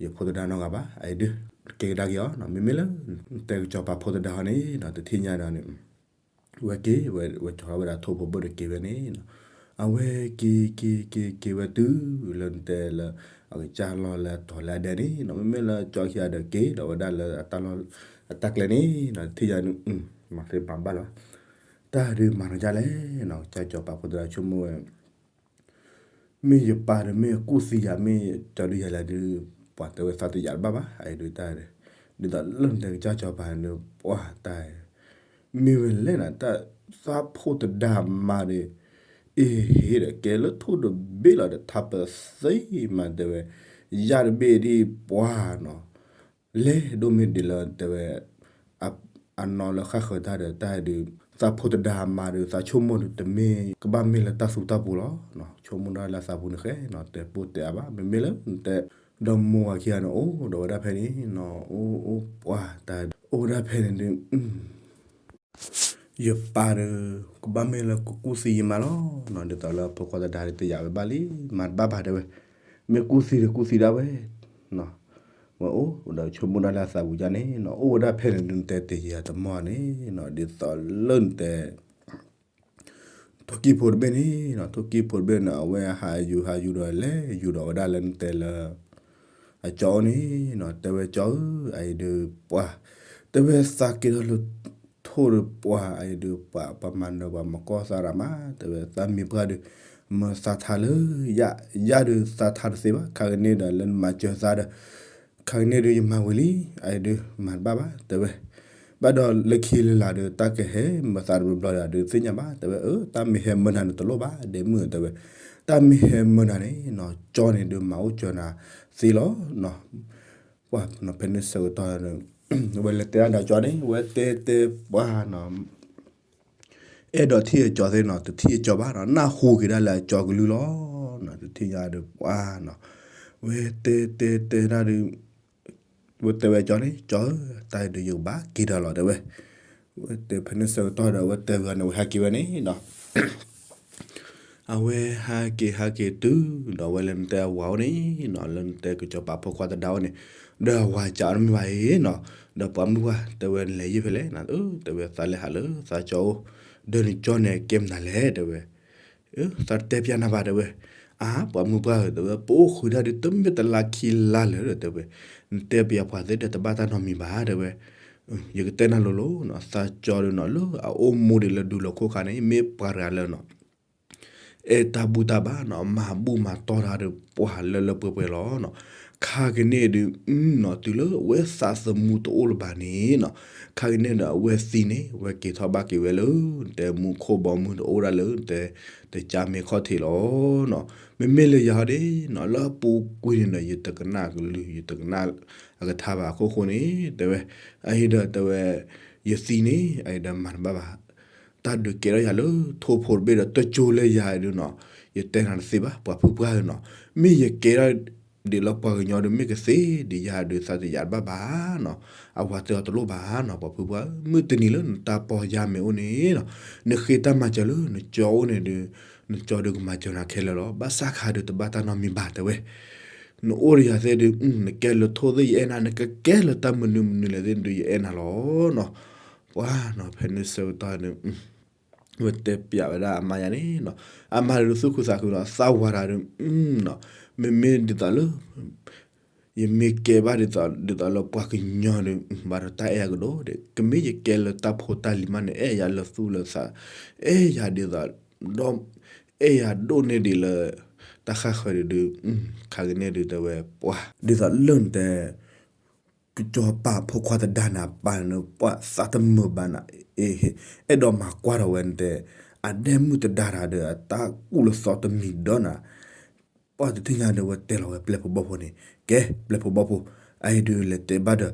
ယဖိသဒါနီတဂၤဘၣ်, အအံၤဒုး ကဲကဒါက့ၤအီၤနီၤ, မ့မ့ၢ်လၢ တဲကစီၤပၤဖိသဒါဟီန့ၣ်နီၤ တထံၣ်ညါဒီးန့ၣ် ဝဲက့ၤ ဝဲ ဝဲကၠီၤထီၣ်ဝဲဒၣ်ထိၣ်ဖိဘၢၣ်ဒီးက့ၤဝဲန့ၣ်နီၤ, အဝဲက့ၤ က့ၤ က့ၤ က့ၤဝဲတုၤလၢနတဲလၢ အကစၢ်လီၢ်လၢအတီၤလၢအဒဲန့ၣ်နီၤ, မ့မ့ၢ်လၢကၠီခံဂၤဒီးက့ၤဒီးဝဲဒၣ် လၢအတၢ်လီၢ် အတၢ်ကျဲန့ၣ်နီၤ, တထံၣ်ညါန့ၣ် မၤသ့မၤဘၣ်လီၤ, တၢ်ဒုးမၤနီၤဒ်လဲၣ်နီၤ, ကစၢ်ကစီၤပၤဖိသဒါဆိကမိၣ်ဝဲ မ့ၢ်ယပၢ်ဒီး မ့ၢ်ကူၣ်သံယၤ မ့ၢ်ကၠီဒုးယၤလၢဒုး ပှၤတဲဝဲသးတယာ်တဘၣ်ဘၣ်, အအံၤဒုးတၢ် ဒ်သိးလၢနတဲကစၢ်ကစီၤပၤန့ၣ် ပှၤတၢ် မ့ၢ်ဝဲလဲၣ်နီၤ, တၢ် သးဖိတဒါမါဒီး အ့ဟ့ဒီး ကဲလၢထိၣ်တဘ့ၣ်လီၤဒီး ထါပသ့မးတဲဝဲ, ယၢ်တဘ့ၣ်ဒ်ပှၤနီၤ လဲၤဒိၣ်မ့ၢ်ဒ်လၢတဲဝဲ အနီၢ်လၢဃၣ်ဃၢၤတၢ်ဒီး တၢ်ဒုး သးဖိတဒါမါဒီး သးဆိကမိၣ်ဒီး တမ့ၢ်ကဘၣ်မ့ၢ်လၢတၢ်သူတၢ်ပူၤလီၤ, ဆိကမိၣ်ဒၣ်လၢသးပူၤန့ၣ်ဃဲနီၤ, တဲပိၢ်တဲအါဘၣ်, မ့မ့ၢ်လၢနတဲ ဒီမိၢ်ဝၤခံဂၤန့ၣ် အိၣ်ဒီးဝဲဒၣ်ဖဲန့ၣ်နီၤ, အိၣ် အိၣ်ပှၤတၢ် အိၣ်ဝဲဒၣ်ဖဲန့ၣ်ဒုး ယပၢ်ဒီး ကဘၣ်မ့ၢ်လၢကကူၣ်သံယမါလီၤနီၤ, ဒ်သိးလၢဖိခွါသဒါတယာ်ဝဲဘၣ်လံ, မၤတဘၣ်ဘၣ်တဲဝဲ, မ့ၢ်ကူၣ်သံဒီးကူၣ်သံဒၣ်ဝဲနီၤ, ဝဲအိၣ်ဒီးဆိကမိၣ်ဒၣ်လၢအသးပူၤဒ်န့ၣ်နီၤ, အိၣ်ဝဲဒၣ်ဖဲန့ၣ်ဒုး နတဲတယံာ်တမီၢ်န့ၣ်နီၤ, ဒ်သိးလၢနတဲ ထိၣ်ကံၢ်ဖိတဘ့ၣ်န့ၣ်နီၤ, ထိၣ်ကံၢ်ဖိတဘ့ၣ်န့ၣ် အဝဲဟးယူၤဟးယူၤဒီးလဲၤယူၤဒီးဝဲဒၣ်လၢနတဲလၢ အကၠီအိၣ်န့ၣ်နီၤ, တဲဝဲကၠီဧၢ, အအံၤဒုးပှၤ တဲဝဲသးက့ၤထီၣ်လၢထိၣ်ဒီးပှၤ အအံၤဒုးပှၤ ပှၤမၤနၢၤပှၤမၤကီၢ်သးရးမး, တဲဝဲသးမံၤပှၢ်ဒုး မၤသးထါလၢ ယၢ် ယၢ်ဒုးသးထါတသ့ဘၣ်, ခါကန့ၣ်ဒီးလၢနမၤစၢၤသးဒီး ခါကန့ၣ်ဒုးယမၤဝံၤလံ, အအံၤဒုးမၤတဘၣ်ဘၣ် တဲဝဲ, ဘၣ်ဒီးလၢခံလၢလာ်ဒီး တၢ်ကဟဲမၤသးတဘျီဘျီဒီး ဒုးသ့ၣ်ညါဘၣ် တဲဝဲ, အၢ တၢ်မ့ၢ်ဟဲမၢနၤန့ၣ်တလိၣ်ဘၣ် ဒဲမုၣ် တဲဝဲ, တၢ်မ့ၢ်ဟဲမၢနၤန့ၣ်နီၤ ကၠီန့ၣ်ဒုးမၤအိၣ်စၢၤနၤသ့လီၤနီၤ, ပှၤနီၤ ဖဲန့ၣ်ဆၢကတီၢ် ဝဲလဲၤတဲဒၣ်ဒီးကၠီန့ၣ် ဝဲတဲတဲပှၤနီၤ အဲၣ်ဒိးထံၣ်အကၠီသ့နီၤ, တထံၣ်အကၠီဘၣ်နီၤ, နၢ်ဟူက့ၤဒၣ်လၢအကၠီကလုၢ်လီၤနီၤ, တထံၣ်ညါဒီးပှၤနီၤ, ဝဲတဲတဲတဲဒၣ်ဒီး ဝဲတဲဝဲကၠီန့ၣ် ကၠီဧၢ, တၢ်အံၤဒုးယကဘၣ်က့ၤဒီးလီၤ တဲဝဲ, ဝဲတဲဖဲန့ၣ်ဆၢကတီၢ်ဒီး ဝဲတဲဝဲန့ၣ် ဝဲဟဲက့ၤဝဲန့ၣ်နီၤ အဝဲဟးက့ၤဟးက့ၤတုၤဒီး ဝဲလၢနတဲအဝၤအိၣ်န့ၣ်နီၤ, လၢနတဲကစီၤပၤဖိခွါသဒါအိၣ်န့ၣ်, ဒီးအဝၤကးအီၤတမ့ၢ်ဘၣ်အံၤနီၤ, ဒီးပှၤမုၣ်ပှၢ်တဲဝဲ နလဲၤယံာ်ဖဲလဲၣ်, တဲဝဲသးလဲၤဟးလၢသးကၠီအိၣ်, ဒီးနကၠီန့ၣ်ကဲမနုၤလဲၣ် တဲဝဲ, သးတတဲပျးနၤဘၣ် တဲဝဲ, အါ ပှၤမုၣ်ပှၢ်ဧၢ တဲဝဲ ပအိၣ်ဃုာ်တၢ်ဒုးတမ့ၢ်တလါခံလါလၢာ်ဒီး တဲဝဲ, နတဲပယၤပှၤသ့ဒီးတဘၣ်တၢ်နီတမံၤဘၣ် တဲဝဲ, ယကတဲနၤလိၤလိၤနီၤ, သးကၠီဒီးနီၤ လၢအအိၣ်မူဒံးလၢဒူလၢခိၣ်ခါန့ၣ် မ့ၢ်ပှၤတဂၤလၢနီၤ အဲၣ်တၢ်ဘူၣ်တၢ်ဘါနီၤ, မၤဘူၣ်မၤတီၢ်တၢ်ဒီးပှၤလၢလၢပှဲၤပှဲၤလီၤနီၤ, ခါကန့ၣ်ဒုးနီၤ တုၤလၢအဝဲသးသမူတအိၣ်လၢၤဘၣ်န့ၣ်နီၤ, ခါကန့ၣ်ဒီးအဝဲသံန့ၣ် ဝဲက့ၤထီၣ်ဘၣ်က့ၤဝဲလၢ တဲမူခိၣ်ဘီမုၢ်တအိၣ်ဒၣ်လၢ တဲ တကၢ်မ့ၢ်ခီၣ်ထံးလီၤနီၤ, မ့မ့ၢ်လၢယၤဟီဒ်နီၤ လၢအပူၤကွံာ်န့ၣ်ဒီး ယတကနၣ်ကလုၢ် ယတကနၣ်အကထါဘၣ်အခိၣ်ဃိန့ၣ် တဲဝဲ, အအံၤဒီးတဲဝဲ ယသံန့ၣ် အအံၤဒီးမၤတဘၣ်ဘၣ် တၢ်ဒုးကဲထီၣ်ယၤလၢထိၣ်ဖိတဘ့ၣ်ဒီး တကၠိလၢယၤအံၤဒုးနီၤ, ယတဲနၤတသ့ဘၣ် ပှၤဖုပှၢ်ဧၢနီၤ, မ့ၢ်ယကဲထီၣ်ဒံးလၢပှၤကညီဒုး မ့ၢ်ကသ့ဒံးယၤဒုး သးတယာ်တဘၣ်ဘၣ်နီၤ, အဝၤတဲအီၤတလိၣ်ဘၣ်နီၤ ပှၤဖုပှၢ်ဧၢ, မုၢ်တနံၤလၢနတၢ်ပီၢ်ယၢ်မ့ၢ်အိၣ်န့ၣ်နီၤ, နဃ့တၢ်မၤစၢၤလၢနကၠီအိၣ်န့ၣ်ဒုး, နကၠီဒုးကမၤစၢၤနၤခဲလၢာ်လီၤ, ဘၣ်ဆၣ်ခါဒုးတဘၣ်တၢ်နီတမံၤဘၣ် တဲဝဲ နအိၣ်ဒီးယၤသ့ၣ်ဒုး နကဲလၢထိၣ်သ့ၣ်ယအဲၣ်နၤ, နကကဲလၢတၢ်မနုၤမနုၤလဲၣ်သ့ၣ်ဒုး ယအဲၣ်နၤလီၤနီၤ, ပှၤနီၤ ဖဲန့ၣ်ဆၢကတီၢ်န့ၣ် ဝဲတဲပျးဝဲဒၣ်အမါယၤန့ၣ်နီၤ, အမါဒုးသူၣ်ခုသးခုနီၤ, သးဝၤတၢ်ဒုးနီၤ, မ့မ့ၢ်ဒ်သိးလၢ ယမ့ၢ်ကဲဘၣ်ဒ်သိး ဒ်သိးလၢပှၤကညီဒုး ဘၣ်ဒီးတၢ်အဲၣ်ယၤကဒိၣ်ဒဲး, ကမ့ၢ်ယကဲလၢတၢ်ဖိတၢ်လံၤမးန့ၣ် အဲၣ်ယၤလၢသူၣ်လၢသး, အဲၣ်ယၤဒ်သိး ဒီး အဲၣ်ယၤဒိၣ်န့ၢ်ဒံးလၢ တၢ်ဃၣ်ဃၢၤဒုးဒုး, ခါကန့ၣ်ဒုးတဲဝဲပှၤ ဒ်သိးလၢနတဲ ကစီၤပၤဖိခွါသဒါန့ၣ် အပၢ်န့ၣ် ပှၤသးတမုာ်ဘၣ်နၤ, အဲၣ်ဒိးမၤကွၢ်ထီၣ်ဝဲနတဲ အဒဲမုၣ်သဒါတၢ်ဒီး အတၢ်ကူၣ်လၢသီတမံၤဒီးနၤ, ပှၤတထံၣ်ညါဒီးဝဲတဲလီၤဝဲပျဲၢ်ဖိဘီၣ်ဖိန့ၣ်, ကဲ ပျဲၢ်ဖိဘီၣ်ဖိ, အအံၤဒုးလဲၤတဲဘၣ်ဒီး ဒ်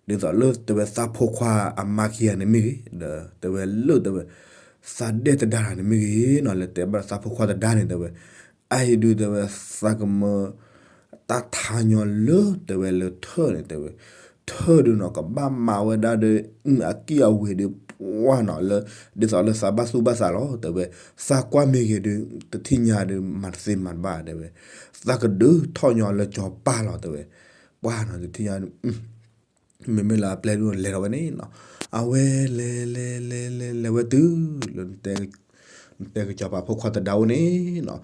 သိးလၢတဲဝဲသးဖိခွါအမါခံဂၤန့ၣ်မ့ၢ်ဂ့ၤ, ဒီးတဲဝဲလၢတဲဝဲ သးဒဲသဒါတၢ်န့ၣ်မ့ၢ်ဂ့ၤနီၤ, လဲၤတဲဘၣ်သးဖိခွါသဒါန့ၣ်တဲဝဲ, အအံၤဒုးတဲဝဲ သးကမၢ တၢ်ထါညီလၢတဲဝဲလၢထၢၣ်န့ၣ်တဲဝဲ, ထၢၣ်ဒုးနီၤ ကဘၣ်မၤဝဲဒၣ်ဒီး အကံၢ်အဝ့ၤဒီး ဝါနီၤလၢ ဒ်သိးလၢသးဘၣ်သူၣ်ဘၣ်သးလီၤ တဲဝဲ, သးကွၢ်မ့ၢ်ဂ့ၤဒုး တထံၣ်ညါဒုး မၤတသ့မၤတဘၣ် တဲဝဲ, သးကဒုးထီၣ်ညီလၢကၠီၤပၢ်လီၤ တဲဝဲ, ပှၢ်နီၤ တထံၣ်ညါ မ့မ့ၢ်လၢအပျဲၢ်ဒုးလဲၤထီၣ်ဝဲန့ၣ်နီၤ, အဝဲလဲၤလဲၤလဲၤလဲၤလဲၤဝဲတုၤ လၢ နတဲကစီၤပၤဖိခွါသဒါအိၣ်န့ၣ်နီၤ,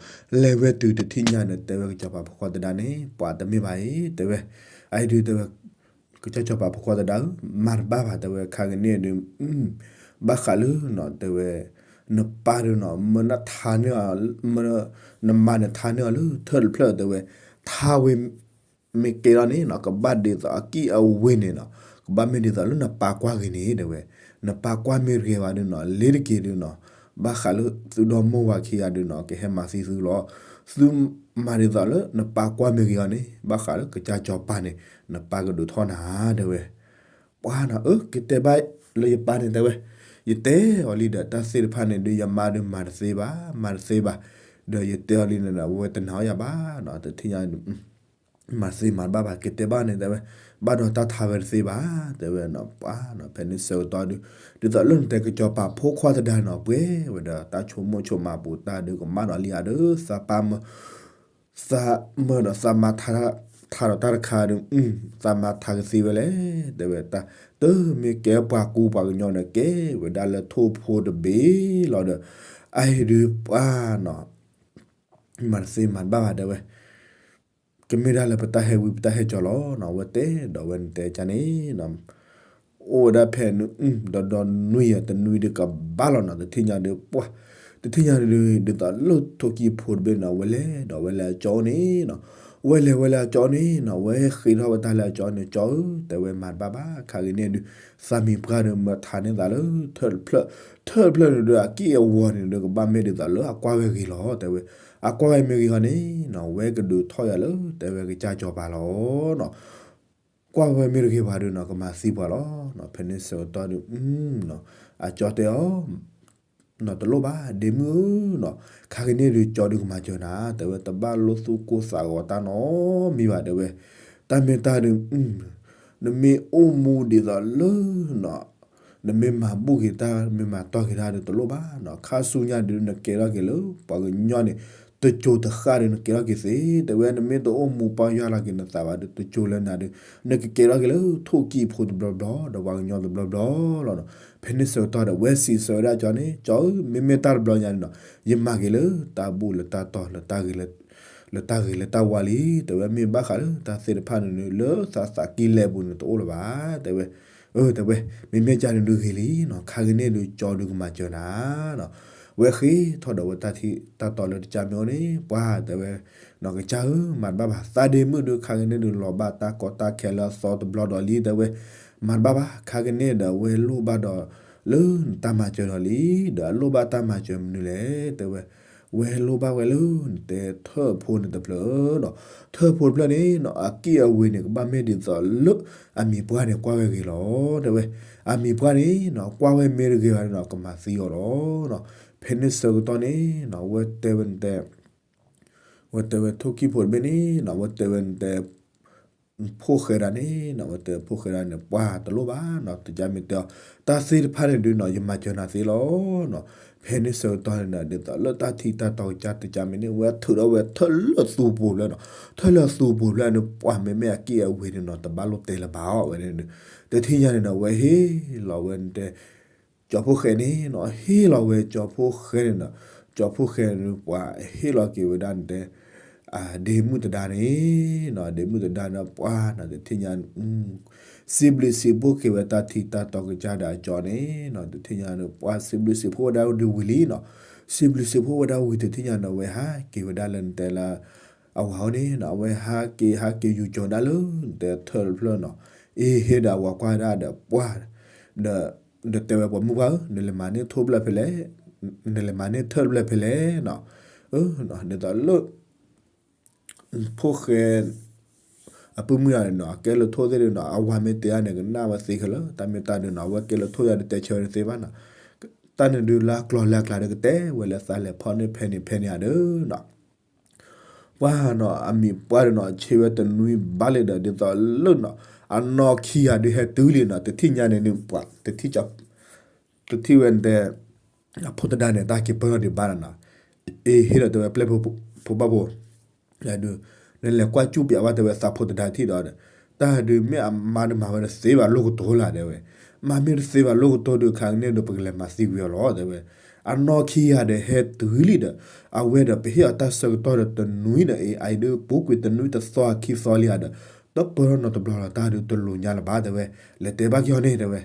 လဲၤဝဲတုၤတထံၣ်ညါန့ၣ် တဲဝဲကစီၤပၤဖိခွါသဒါန့ၣ် ပှၤတမ့ၢ်ဘၣ်အံၤ တဲဝဲ, အအံၤဒုးတဲဝဲ ကစၢ်စီၤပၤဖိခွါသဒါဧၢ, မၤတဘၣ်ဘၣ် တဲဝဲ ခါကန့ၣ်ဒုး ဘၣ်ဃးလၢနီၤ တဲဝဲ နပၢ်ဒုးနီၤ မၢနထါန့ၢ်အီၤ မၢ နမါန့ၣ်ထါန့ၢ်အီၤလၢထၢၣ်တဖျၢၣ် တဲဝဲ, ထါဝဲ မ့ၢ်ကဲထီၣ်န့ၣ်နီၤ ကဘၣ်ဒ်သိးအကံၢ်အဝ့ၢ်န့ၣ်နီၤ ကဘၣ်မ့ၢ်ဒ်သိးလၢနပၢ်ကွၢ်ဂ့ၤန့ၣ် တဲဝဲ, နပၢ်ကွၢ်မ့ၢ်တဂ့ၤဘၣ်ဒုးနီၤ လ့ၤတက့ၤဒုးနီၤ, ဘၣ်ဃးလၢသုဒီမိၢ်ဝၤခံဂၤဒုးနီၤ ကဟဲမၤသံသုလီၤ, သုမၤဒ်သိးလၢနပၢ်ကွၢ်မ့ၢ်ဂ့ၤအီၤန့ၣ် ဘၣ်ဃးလၢကစၢ်စီၤပၤန့ၣ် နပၢ်ကဒုးထီၣ်နၤ တဲဝဲ ပှၢ်နီၤ အၢ ကတဲဘၣ်လၢယပၢ်န့ၣ် တဲဝဲ, ယတဲအီၤလံဒီး တၢ်သ့ၣ်တဖၣ်န့ၣ်ဒုး ယမါဒုးမၤတသ့ဘၣ် မၤတသ့ဘၣ်, ဒီးယတဲအီၤလံန့ၣ်ဒီး အဝဲတနာ်အီၤယၤဘၣ်နီၤ တထံၣ်ညါ မၤတသ့မၤတဘၣ်ဘၣ် ကတဲဘၣ်န့ၣ် တဲဝဲ, ဘၣ်ဒီးတၢ်ထါဝဲတသ့ဘၣ် တဲဝဲနီၤ ပှၢ်နီၤ ဖဲန့ၣ်ဆၢကတီၢ်ဒုး ဒ်သိးလၢနတဲကစီၤပၤဖိခွါသဒါနီၤ ပှဲၤဝဲဒီး တၢ်ဆိကမိၣ်ဆိကမးပူၤ တၢ်ဒုးကမၣ်ဒီးလံဧါဒီး သးပၢ်မၢ သးမၢဒီးသးမါထါ ထါဒီးတၢ်တခါဒီး သးမါထါကသ့ဝဲလဲၣ် တဲဝဲ, တမ့ၢ်ကဲပှၤကူပှၤကညီန့ၣ် ကဲဝဲဒၣ်လၢထိၣ်ဖိတဘ့ၣ်လီၤဒီး အအံၤဒုးပှၢ်နီၤ မၤတသ့မၤတဘၣ်ဘၣ် တဲဝဲ, ကမ့ၢ်ဒၣ်လၢပတၢ်ဟဲဝံပတၢ်ဟဲကၠီလီၤနီၤ အဝဲတဲဒီးဝဲန့ၣ်တဲကန့ၣ် အိၣ်ဝဲဒၣ်ဖဲနွံ ဒီးဒီနွံယဲၢ်တနွံဒုးကဘၣ်လီၤနီၤ တထံၣ်ညါဒုး ပှၢ် တထံၣ်ညါဒုး ဒ်သိးလၢထိၣ်ကံၢ်ဖိတဘ့ၣ်န့ၣ် အဝဲလဲၤဒီးဝဲလၢအကၠီန့ၣ်နီၤ, ဝဲလဲၤဝဲလၢအကၠီန့ၣ်နီၤ ဝဲဃ့ထီၣ်ဝဲတၢ်လၢအကၠီန့ၣ် ကၠီဧၢ တဲဝဲမၤတဘၣ်ဘၣ် ခါဂ့ၤန့ၣ်ဒုး သးမံၤပှၢ်ဒုးမၢထါန့ၢ်သးလၢ ထၢၣ်တဖျၢၣ် ထၢၣ်တဖျၢၣ်န့ၣ်ဒုး အကံၢ်အဝီၤန့ၣ်ဒုး ကဘၣ်မ့ၢ်ဒ်သိးလၢအကွၢ်ဝဲဂ့ၤလီၤ တဲဝဲ, အကွၢ်ဝဲမ့ၢ်ဂ့ၤအီၤန့ၣ်နီၤ ဝဲကဒုးထီၣ်ယၤလၢ တဲဝဲကစၢ်စီၤပၤလီၤနီၤ ကွၢ်ဝဲမ့ၢ်တဂ့ၤဘၣ်ဒုးနီၤ ကမၤသံပှၤလီၤနီၤ ဖဲန့ၣ်ဆၢကတီၢ်ဒုး အကၠီတဲအီၤ နီၤတလိၣ်ဘၣ် ဒ့မုၣ်ဧၢနီၤ, ခါကန့ၣ်ဒုးကၠီဒုးကမၤစၢၤနၤ တဲဝဲ တဘၣ်လိၣ်သူၣ်ကိၢ်သးဂီၤတၢ်နီတမံၤဘၣ် တဲဝဲ, တၢ်မ့ၢ်တၢ်ဒုး နမ့ၢ်အိၣ်မူဒ်သိးလၢနီၤ နမ့ၢ်မၤဘူၣ်က့ၤတၢ် မ့ၢ်မၤတီၢ်က့ၤတၢ်ဒုးတလိၣ်ဘၣ်နီၤ, ခါဆူညါဒုးနကဲထီၣ်က့ၤလၢ ပှၤကညီန့ၣ် တစိၤတဃၣ်ဒုးနကဲထီၣ်က့ၤသ့ တဲဝဲ နမ့ၢ်တအိၣ်မူပီၢ်ယၢ်လီၤက့ၤနသးဘၣ်ဒုး တစိၤလၢညါဒုး နကကဲထီၣ်က့ၤလၢထိၣ်ကံၢ်ဖိတဘျီဘျီ ဒီးပှၤကညီတဘျီဘျီလီၤနီၤ, ဖဲန့ၣ်ဆၢကတီၢ်ဒီး ဝဲစံးဆၢဝဲဒၣ်ကၠီန့ၣ် ကၠီဧၢ မ့မ့ၢ်တၢ်တဘျီညါန့ၣ်နီၤ ယမၤက့ၤလၢတၢ်ဘူၣ်လၢတၢ်တီၤ လၢတၢ်ဂ့ၤလၢတၢ်ဝါလံ တဲဝဲ မ့ၢ်ဘၣ်ဃးလၢတၢ်သ့ၣ်တဖၣ်န့ၣ်ဒုး လၢသးသးကံၢ်လဲပူၤန့ၣ်တအိၣ်လၢၤဘၣ် တဲဝဲ, အၢ တဲဝဲ မ့မ့ၢ်ကန့ၣ်ဒုးဂ့ၤလံနီၤ, ခါကန့ၣ်ဒုးကၠီဒုးကမၤစၢၤနၤနီၤ, ဝဲဃ့ထီၣ်ဒီးဝဲတၢ်ထံတၢ်တီၤလၢတကၢ်မ့ၢ်အိၣ်န့ၣ် ပှၢ်တဲဝဲ နီၤကစၢ်ဧၢ မၤတဘၣ်ဘၣ် သးဒ့မုၣ်ဒုး ခါကန့ၣ်ဒုးလီၤဘၣ်တၢ်ကီတၢ်ခဲလၢအသီတဘျီဒီးလံ တဲဝဲ, မၤတဘၣ်ဘၣ် ခါကန့ၣ်ဒီး ဝဲလိၣ်ဘၣ်ဒီးလၢနတၢ်မၤစၢၤဒီးလံ, ဒီးအလိၣ်ဘၣ်တၢ်မၤစၢၤမနုၤလဲၣ် တဲဝဲ, ဝဲလိၣ်ဘၣ်ဝဲလၢနတဲထၢၣ်ဖိန့ၣ်တဖျၢၣ်နီၤ, ထၢၣ်ဖိတဖျၢၣ်န့ၣ်နီၤ အကံၢ်အဝ့ၤန့ၣ် ကဘၣ်မ့ၢ်ဒ်သိးလၢ အမံၤပှၢ်န့ၣ်ကွၢ်ဝဲဂ့ၤလီၤ တဲဝဲ, အမံၤပှၢ်န့ၣ်နီၤ ကွၢ်ဝဲမ့ၢ်တဂ့ၤဘၣ်န့ၣ်နီၤ ကမၤသံအီၤလီၤနီၤ, ဖဲန့ၣ်ဆၢကတီၢ်န့ၣ်နီၤ ဝဲတဲဝဲနတဲ ဝဲတဲဝဲထိၣ်ကံၢ်ဖိတဘ့ၣ်န့ၣ်နီၤ ဝဲတဲဝဲနတဲ ဖိၣ်ဃဲဒၣ်န့ၣ်နီၤ ဝဲတဲဖိၣ်ဃဲဒၣ်န့ၣ် ပှၢ်တလိၣ်ဘၣ်နီၤ တကၢ်မ့ၢ်တဲအီၤ တၢ်သ့ၣ်တဖၣ်န့ၣ်ဒုးနီၤ ယမၤစၢၤနၤသ့လီၤနီၤ, ဖဲန့ၣ်ဆၢကတီၢ်န့ၣ်နီၤ ဒ်သိးလၢတၢ်ထံတၢ်တီကစၢ်တကၢ်မ့ၢ်န့ၣ် ဝဲထုးထီၣ်ဝဲထၢၣ်လၢသူပူၤဖျၢၣ်နီၤ, ထၢၣ်လၢသူပူၤဖျၢၣ်န့ၣ် ပှၢ်မ့မ့ၢ်အကံၢ်အဝ့ၤန့ၣ်နီၤ တဘၣ်လိၣ်တဲလၢၤဘၣ်အီၤဝဲန့ၣ်, တထံၣ်ညါန့ၣ်နီၤ ဝဲဟ့ၣ်လီၤဝဲနတဲ ကၠီဖိၣ်ဃဲန့ၣ်နီၤ ဟ့ၣ်လီၤဝဲကၠီဖိၣ်ဃဲန့ၣ်နီၤ, ကၠီဖိၣ်ဃဲန့ၣ် ပှၤဟ့ၣ်လီၤက့ၤဝဲဒၣ်နတဲ ဒ့မုၣ်သဒါန့ၣ်နီၤ, ဒ့မုၣ်သဒါန့ၣ် ပှၢ်နီၤ တထံၣ်ညါ စံးဘျုးစံးဖှိၣ်က့ၤဝဲတၢ်ထံတၢ်တီကစၢ်ဒီးအကၠီန့ၣ်နီၤ, တထံၣ်ညါန့ၣ် ပှၢ်စံးဘျုးစံးဖှိၣ်ဝဲဒၣ်ဒုးဝံၤလံနီၤ, စံးဘျုးစံးဖှိၣ်ဝဲဒၣ်ဝံၤ တထံၣ်ညါန့ၣ် ဝဲဟးက့ၤဝဲဒၣ်လၢနတဲလၢ အဝၤအိၣ်န့ၣ်နီၤ, အဝဲဟးက့ၤဟးက့ၤယူၤကၠီၤဒၣ်လၢနတဲထၢၣ်တဖျၢၣ်နီၤ, အ့ဟ့ၣ်ဒီးအဝၤကွၢ်ဒၣ်ဒီးပှၢ် ဒီး ဒီးတဲဝဲပှၤမုၣ်ပှၢ်ဧၢ နလဲၤမၤန့ၢ်ထိၣ်ဖျၢၣ်ဖဲလဲၣ်, နလဲၤမၤန့ၢ်ထၢၣ်တဖျၢၣ်ဖဲလဲၣ်နီၤ, ဒ်သိးလၢ ဖိၣ်ဃဲ အပုၢ်မုၣ်ယၤန့ၣ်နီၤ အကဲလၢထိၣ်သ့ၣ်ဒုးနီၤ အဝၤမ့ၢ်တဲအါန့ၣ် ကနၣ်ဝဲသ့ခဲလၢာ် တၢ်မ့ၢ်တၢ်ဒုးနီၤ အဝဲကဲလၢထိၣ်ယၤဒုးတဲဆၢဝဲတသ့ဘၣ်နီၤ, တၢ်န့ၣ်ဒုးလၢအကျီၤလၢအကျါဒုးကတဲဝဲလၢသးလဲၤဖီၣ်န့ၢ်ဖဲန့ၣ်ဖဲန့ၣ်ဧါဒီး ပှၢ်နီၤ အမံၤပှၢ်ဒုးနီၤ ဆ့ဝဲတနွံဘၣ်လံဒီး ဒ်သိးလၢနီၤ အနီၢ်ခံဂၤဒုးဟဲတုၤလံနီၤ တထံၣ်ညါန့ၣ်ဒုး ပှၤတထံၣ်ကၠီ တထံၣ်ဝဲတဲ အဖိသဒါန့ၣ် တၢ်က့ၤပၢၢ်ထီၣ်ဒံးဘၣ်နီၤနီၤ, အ့ ဟ့ၣ်ဒီးတဲဝဲပျဲၢ်ဖိဘၣ်ဖိ ဒုး နလဲၤကွၢ်စူၣ်ပၠးဘၣ်တဲဝဲ သးဖိသဒါထံၣ်ဒီး တၢ်ဒုးမ့ၢ်အမါဒုးမၤဝဲတသ့ဘၣ်လိၢ်ကတိၤလၢ်တဲဝဲ, မၤမ့ၢ်တသ့ဘၣ်လိၢ်ကတိၤဒုး ခါကန့ၣ်ဒုး ပကလဲၤမၤသံကွံာ်အီၤလီၤတဲဝဲ, အနီၢ်ခံဂၤဒီးဟဲတုၤလံဒီး အဝဲဒီးပဟ့ၣ်အီၤတၢ်ဆၢကတီၢ်ဒီးတနွံဒီး အ့ အအံၤဒုး ပူၤကွံာ်တနွံတသီခံသီလံဧါဒီး တပၢၢ်ထီၣ်နီတဘျီလီၤ တၢ်ဒုးတလိာ်ညါလၢၤဘၣ်တဲဝဲ, လဲၤတဲဘၣ်က့ၤအီၤန့ၣ်တဲဝဲ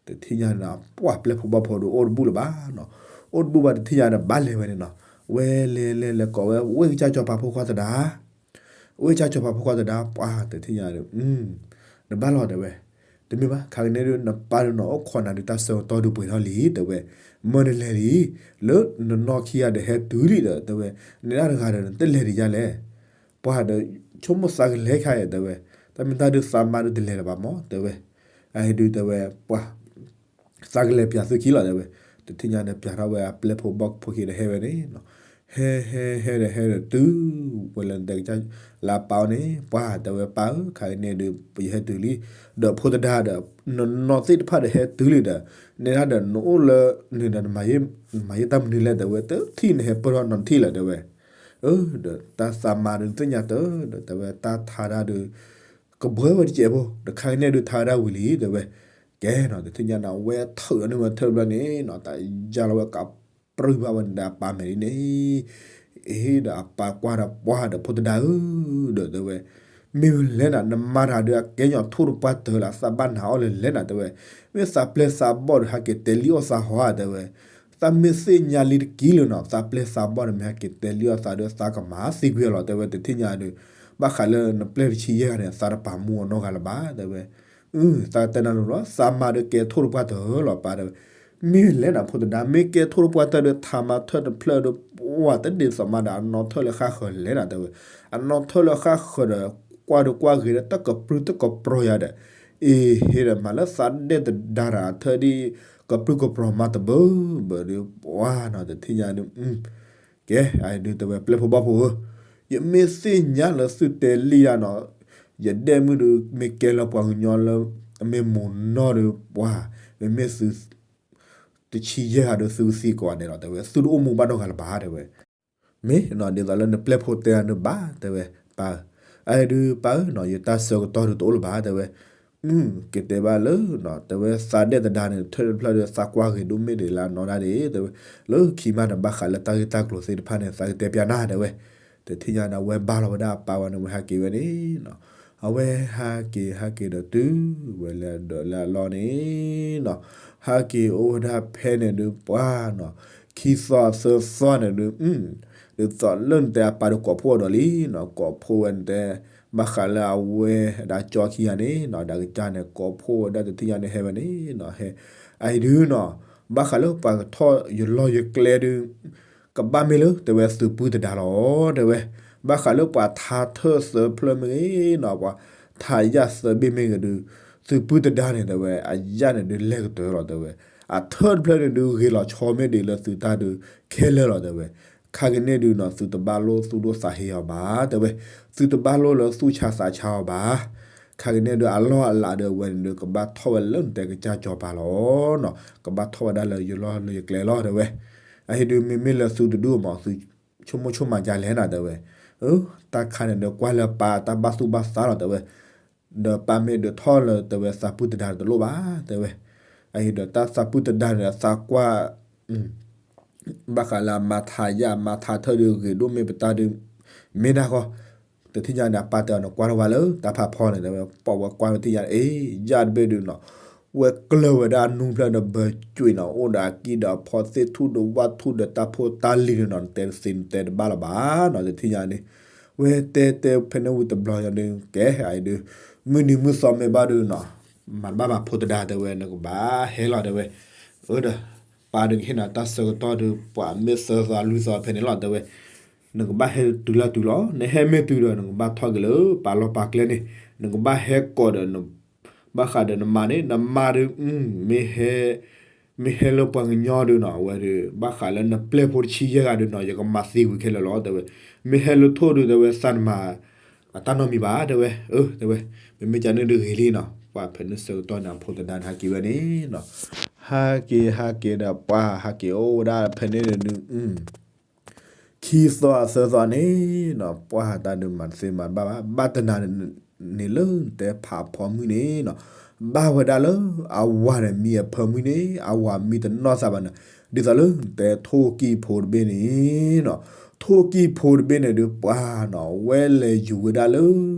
တထံၣ်ညါန့ၣ် ပှၢ်ပျဲၢ်ဖိဘၣ်ဖိဒီး အိၣ်တဘူၣ်လၢၤဘၣ်နီၤ, အိၣ်တဘူၣ်ဘၣ်တထံၣ်ညါဒီး ဘၣ်လဲၤဝဲန့ၣ်နီၤ, ဝဲလဲၤလဲၤလဲၤကိးဝဲ ဝ့ၢ်ကစၢ်စီၤပၤဖိခွါသဒါ, ဝ့ၢ်ကစၢ်စီၤပၤဖိခွါသဒါ ပှၢ်တထံၣ်ညါဒီး နဘၣ်လီၤတဲဝဲ, တမ့ၢ်ဘၣ် ခါကန့ၣ်ဒုး နပၢ်ဒုးနီၤ အိၣ်ခိးနၤဒုး တၢ်ဆၢကတီၢ်ဒုးပှဲၤထီၣ်လံတဲဝဲ, မၢနလဲၤလံ, လၢနနီၢ်ခံဂၤဒီးဟဲတုၤလံဒီးတဲဝဲ, နဒၣ်တဂၤဒီး နတလဲၤဒံးယါလဲၣ် ပှၢ်ဒီး ဆိကမိၣ်သးကလဲၤခါအံၤတဲဝဲ, တၢ်မ့ၢ်တၢ်ဒုးသးမါဒုးတလဲၤလၢၤဘၣ်မၢ်တဲဝဲ, အဟဲဒုးတဲဝဲ ပှၢ် သးကလဲၤပၠးသုခံလီၤတဲဝဲ, တထံၣ်ညါန့ၣ် ပၠးထီၣ်ဝဲအပျဲၢ်ဖိဘၣ်ဖိခံဒီးဟဲဝဲန့ၣ်နီၤ, ဟဲဟဲဟဲဒီးဟဲဒီးတုၤ ဝဲလၢနတဲကစၢ်လၢအပၢ်အအိၣ်န့ၣ် ပှၢ်တဲဝဲပၢ်ဧၢ ခါကန့ၣ်ဒုး ပယဟဲတုၤလံ, ဒီးဖိသဒါဒီး နနီၢ်သ့ၣ်တဖၣ်ဒီးဟဲတုၤလံဒီး နဲဒၣ်ဒီးနအိၣ်လၢန့ၣ်ဒီး နမၤယံာ်တၢ်မနုၤလဲၣ်တဲဝဲ, တထံၣ်နဟဲပၢၢ်ထီၣ်နီၤတထံၣ်လၢၤတဲဝဲ, အၢ ဒီးတၢ်သးမါဒုးသ့ၣ်ညါတၢ်ဒီးတဲဝဲ တၢ်ထါတၢ်ဒုး ကဘှဲဝဲတစဲးဖိ ဒီးခါကန့ၣ်ဒုးထါဝဲဒၣ်ဝံၤလံတဲဝဲ, ကဲနီၤ တထံၣ်ညါန့ၣ် အဝဲထၢၣ်လီၤန့ၢ်ဝဲထၢၣ်တဘျီန့ၣ်နီၤ တၢ်ယါလီၤဝဲကပြုၢ်ဘၣ်ဝဲန့ၣ်ဒီးအပၢ်မဲာ်လံန့ၣ်, အ့ ဒီးအပၢ်ကွၢ်ဒီးပှၢ်ဒီးဖိသဒါဧၢ, ဒီးတဲဝဲ, မ့ၢ်ဝဲလဲၣ်နီၤ နမါတဂၤဒုးအကဲညီထိၣ်တပှၢ်တၢၢ်လၢသးဘၣ်နၤအီၣ်လၢလဲၣ်နီၤတဲဝဲ, မ့ၢ်သးပျဲၢ်သးဘီၣ်ဒီးဟဲက့ၤတဲလံအီၣ်သးဟီဧါတဲဝဲ သးမ့ၢ်သ့ၣ်ညါလံတက့ၢ်လၢၤနီၤ သးပျဲၢ်သးဘီၣ်ဒီးမ့ၢ်ဟဲက့ၤတဲလံအီၣ်သးဒီး သးကမၤသံကွံာ်အီၤလီၤတဲဝဲ တထံၣ်ညါဒီး, ဘၣ်ဃးလၢနပျဲၢ်တဆံယဲၢ်ဂၤန့ၣ် သးတပာ်မူအီၤနီတဂၤလၢၤဘၣ်တဲဝဲ, သးတဲနၤလိၤလီၤ သးမါဒီးကဲထိၣ်တပှၢ်တၢၢ်လီၤပၢ်တဲဝဲ, မ့ၢ်လဲၣ်နီၤဖိသဒါ မ့ၢ်ကဲထိၣ်တပှၢ်တၢၢ်ဒီး ထါမါထၢၣ်တဖျၢၣ်ဒီး ပှၢ်တဒ်သိးမးဒီး အနီၢ်ထၢၣ်လၢဃၣ်ဃၢၤလဲၣ်နီၤတဲဝဲ, အနီၢ်ထၢၣ်လၢဃၣ်ဃၢၤဒီး ကွၢ်ဒုးကွၢ်ဂ့ၤဒီးတၢ်ကပြုၢ်တကပြီၤယၤဒီး အ့ ဟ့ၣ်ဒီးမၤလၢသးဒဲၣ်သဒါတၢ်အထၢၣ်ဒ် ကပြုၢ်ကပြီၤမးတဘၢဘၢဒီး ပှၢ်နီၤ တထံၣ်ညါဒုး, ကဲ အဒုးတဲဝဲပျဲၢ်ဖိဘီၣ်ဖိဧၢ, ယမ့ၢ်သ့ၣ်ညါလၢသုတဲလံယါနီၤ, ယဒဲၣ်မုၣ်ဒုး မ့ၢ်ကဲလၢပှၤကညီလၢ အမ့ၢ်မိၢ်နီၢ်ဒီး ပှၢ် မ့မ့ၢ်သု တဆံယဲၢ်ဂၤဒီးသုကသံကွၢ်န့ၣ်လီၤတဲဝဲ သုတအိၣ်မူဘၣ်နီတဂၤလၢၤဘၣ်တဲဝဲ မ့ၢ်နီၤ ဒ်သိးလၢနပျဲၢ်ဖိတဲအီၤဒုးဘၣ်တဲဝဲ, ပၢ်ဧၢ, အအံၤဒုးပၢ်ဧၢနီၤ ယတၢ်ဆၢကတီၢ်ဒုးတအိၣ်လၢၤဘၣ်တဲဝဲ, က့ၤတဲဘၣ်လၢနီၤ တဲဝဲသးဒဲၣ်သဒါန့ၣ် ထၢၣ်တဖျၢၣ်ဒီးသးကွၢ်ဂ့ၤဒိၣ်မ့ၢ်ဒံးလၢအနီၢ်ဒၣ်ဒံးတဲဝဲ, လၢခံမးန့ၣ် ဘၣ်ဃးလၢတၢ်ဂ့ၢ်တၢ်ကျိၤသ့ၣ်တဖၣ်န့ၣ် သးကတဲပျးနၤတဲဝဲ, တထံၣ်ညါန့ၣ် အဝဲဘါလီၤဝဲဒၣ်အပၢ်ဝဲန့ၣ် အဝဲဟဲက့ၤဝဲန့ၣ်နီၤ, အဝဲဟးက့ၤဟးက့ၤဒီးတုၤဝဲလၢဒၢးလၢအလီၢ်န့ၣ်နီၤ, ဟးက့ၤအိၣ်ဝဲဒၣ်ဖဲန့ၣ်ဒုးပှၢ်နီၤ, ခံသီသၢသီန့ၣ်ဒုး ဒ်သိးလၢနတဲအပၢ်ဒီးကိးဖှိၣ်အီၤဒီးလံနီၤ, ကိးဖှိၣ်ဝဲန့ၣ်တဲ, ဘၣ်ဃးလၢအဝဲဒၣ်ကၠီခံဂၤန့ၣ်နီၤ ဒၣ်ကစၢ်န့ၣ် ကိးဖှိၣ်ဝဲဒၣ်တထံၣ်ညါန့ၣ်ဟဲဝဲန့ၣ်နီၤ, ဟဲ, အအံၤဒုးနီၤ, ဘၣ်ဃးလၢပှၤကထီၣ်ယလီၢ်ယကျဲဒုး, ကဘၣ်မ့ၢ်လၢတဲဝဲသုးပုၢ်သဒါလီၤတဲဝဲ, ဘၣ်ဃးလၢပှၤထါထၢၣ်သၢဖျၢၣ်မ့ၢ်ဂ့ၤနီၤ ပှၤထါယၣ်သၢဘ့ၣ်မ့ၢ်ဂ့ၤဒုး, သုးပုၢ်သဒါန့ၣ်တဲဝဲ အယၣ်န့ၣ်ဒုးလဲၤကတၢၢ်လီၤတဲဝဲ, အထၢၣ်တဖျၢၣ်န့ၣ်ဒုး ဂ့ၤလီၤဆီမ့ၢ်ဒံးလၢသုးတၢ်ဒုးခဲလၢာ်လီၤတဲဝဲ, ခါကန့ၣ်ဒုးနီၤ သုတဘၣ်လိၣ်သူၣ်ဒိၣ်သးဟ့အီၤဘၣ်တဲဝဲ, သုတဘၣ်လိၣ်လၢသူၣ်ဆါသးဆါအီၤဘၣ်, ခါကန့ၣ်ဒုးအလီၢ်အလးဒုးအဝဲန့ၣ်ဒုး ကဘၣ်ထီၣ်ဝဲလၢနတဲကစၢ်စီၤပၤလီၤနီၤ, ကဘၣ်ထီၣ်ဝဲဒၣ်လၢယလီၢ်လၢယကျဲလီၤတဲဝဲ, အဟ့ၣ်ဒုးမ့မ့ၢ်လၢသုတဒူၣ်မး သုဆိကမိၣ်ဆိကမးကလဲၣ်နၤတဲဝဲ, တၢ်ခါန့ၣ်ဒုးကွၢ်လၢပၢ်တၢ်ဘၣ်သူၣ်ဘၣ်သးလီၤတဲဝဲ, ဒီးပၢ်မ့ၢ်ဒုးထီၣ်လၢတဲဝဲသးပုၢ်သဒါတလိၣ်ဘၣ်တဲဝဲ, အဟ့ၣ်ဒီးတၢ်သးပုၢ်သဒါန့ၣ် သးကွၢ် ဘၣ်ဃးလၢအမါထါယၣ်အမါထါထၢၣ်ဒုးဂ့ၤဒိၣ်မ့ၢ်ပတၢ်ဒုး, မ့ၢ်ဒၣ်ဃီ, တထံၣ်ညါန့ၣ် အပၢ်တဲအီၤန့ၣ် ကွၢ်ထီၣ်ဝဲလၢတၢ်ဖးဖီန့ၣ်တဲဝဲ, ပှၢ်ဝဲကွၢ်ဝဲတထံၣ်ညါန့ၣ် အ့ ယၣ်တဘ့ၣ်ဒုးနီၤ, ဝဲကျၢၤဝဲဒၣ်အနူဖျၢၣ်ဒီးဘၢကွံာ်နီၤ, အိၣ်ဒီးအကံၢ်ဒီးအဖီသ့ၣ်ထူၣ်ဒီးဝၣ်ထူၣ်ဒီးတၢ်ဖိတၢ်လံၤဒုးနီၤ, နတဲတသ့နတဲတဘၣ်လၢၤဘၣ်နီၤ, တထံၣ်ညါန့ၣ်, ဝဲတဲတဲဖဲန့ၣ်ဝံၤတဘျီညါဒုး ကဲအံၤဒုး, မုၢ်နံၤမုၢ်သီမ့ၢ်ဘၣ်ဒုးနီၤ, မၤတဘၣ်ဘၣ်ဖိသဒါတဲဝဲ နကဘၣ်ဟဲလီၤတဲဝဲ, အၢဒီး, ပၢ်ဒုးကဟ့ၣ်နၤတၢ်ဆၢကတီၢ်ဒုး ပှၤမ့ၢ်သၢသီလွံၢ်သီဖဲန့ၣ်လီၤတဲဝဲ, နကဘၣ်ဟဲတုၤလၢတုၤလီၤ, နဟဲမ့ၢ်တုၤဒီး နကဘၣ်ထီၣ်က့ၤလၢပၢ်လီၢ်ပၢ်ကျဲန့ၣ်, နကဘၣ်ဟဲကိးဒီး ဘၣ်ဃးဒီးနမါန့ၣ် နမါဒုး, မ့ၢ်ဟဲ, မ့ၢ်ဟဲလၢပှၤကညီဒုးနီၤ အဝဲဒုး ဘၣ်ဃးလၢနပျဲၢ်ဖိတဆံယဲၢ်ဂၤဒုးနီၤ ယကမၤသံကွံာ်ခဲလၢာ်လီၤတဲဝဲ, မ့ၢ်ဟဲလၢထိၣ်ဒုးတဲဝဲသးနမၤ, အတၢ်နီတမံၤဘၣ်တဲဝဲ, အၢတဲဝဲ, မ့မ့ၢ်ကန့ၣ်ဒုးဂ့ၤလံနီၤ, ပှၤဖဲန့ၣ်ဆၢကတီၢ်န့ၣ် အဖိသဒါန့ၣ်ဟဲက့ၤဝဲန့ၣ်နီၤ, ဟးက့ၤဟးက့ၤဒီးပှၢ်ဟးက့ၤအိၣ်ဝဲဒၣ်ဖဲန့ၣ်ဒုး ခံသီသၢသီန့ၣ်နီၤ ပှၢ်တၢ်ဒုးမၤတသ့မၤတဘၣ်ဘၣ် ဘၣ်တနၤန့ၣ်လၢနတဲဖးဖီမုၢ်န့ၣ်နီၤ ဘၣ်ဝဲဒၣ်လၢအဝၤန့ၣ်မံအဖၢမုၢ်န့ၣ် အဝၤမံတနီၢ်သးဘၣ်န့ၣ် ဒ်သိးလၢနတဲထိၣ်ကံၢ်ဖိတဘ့ၣ်န့ၣ်နီၤ ထိၣ်ကံၢ်ဖိတဘ့ၣ်န့ၣ်ဒုး ပှၢ်နီၤ ဝဲလဲၤယူၤဝဲဒၣ်လၢ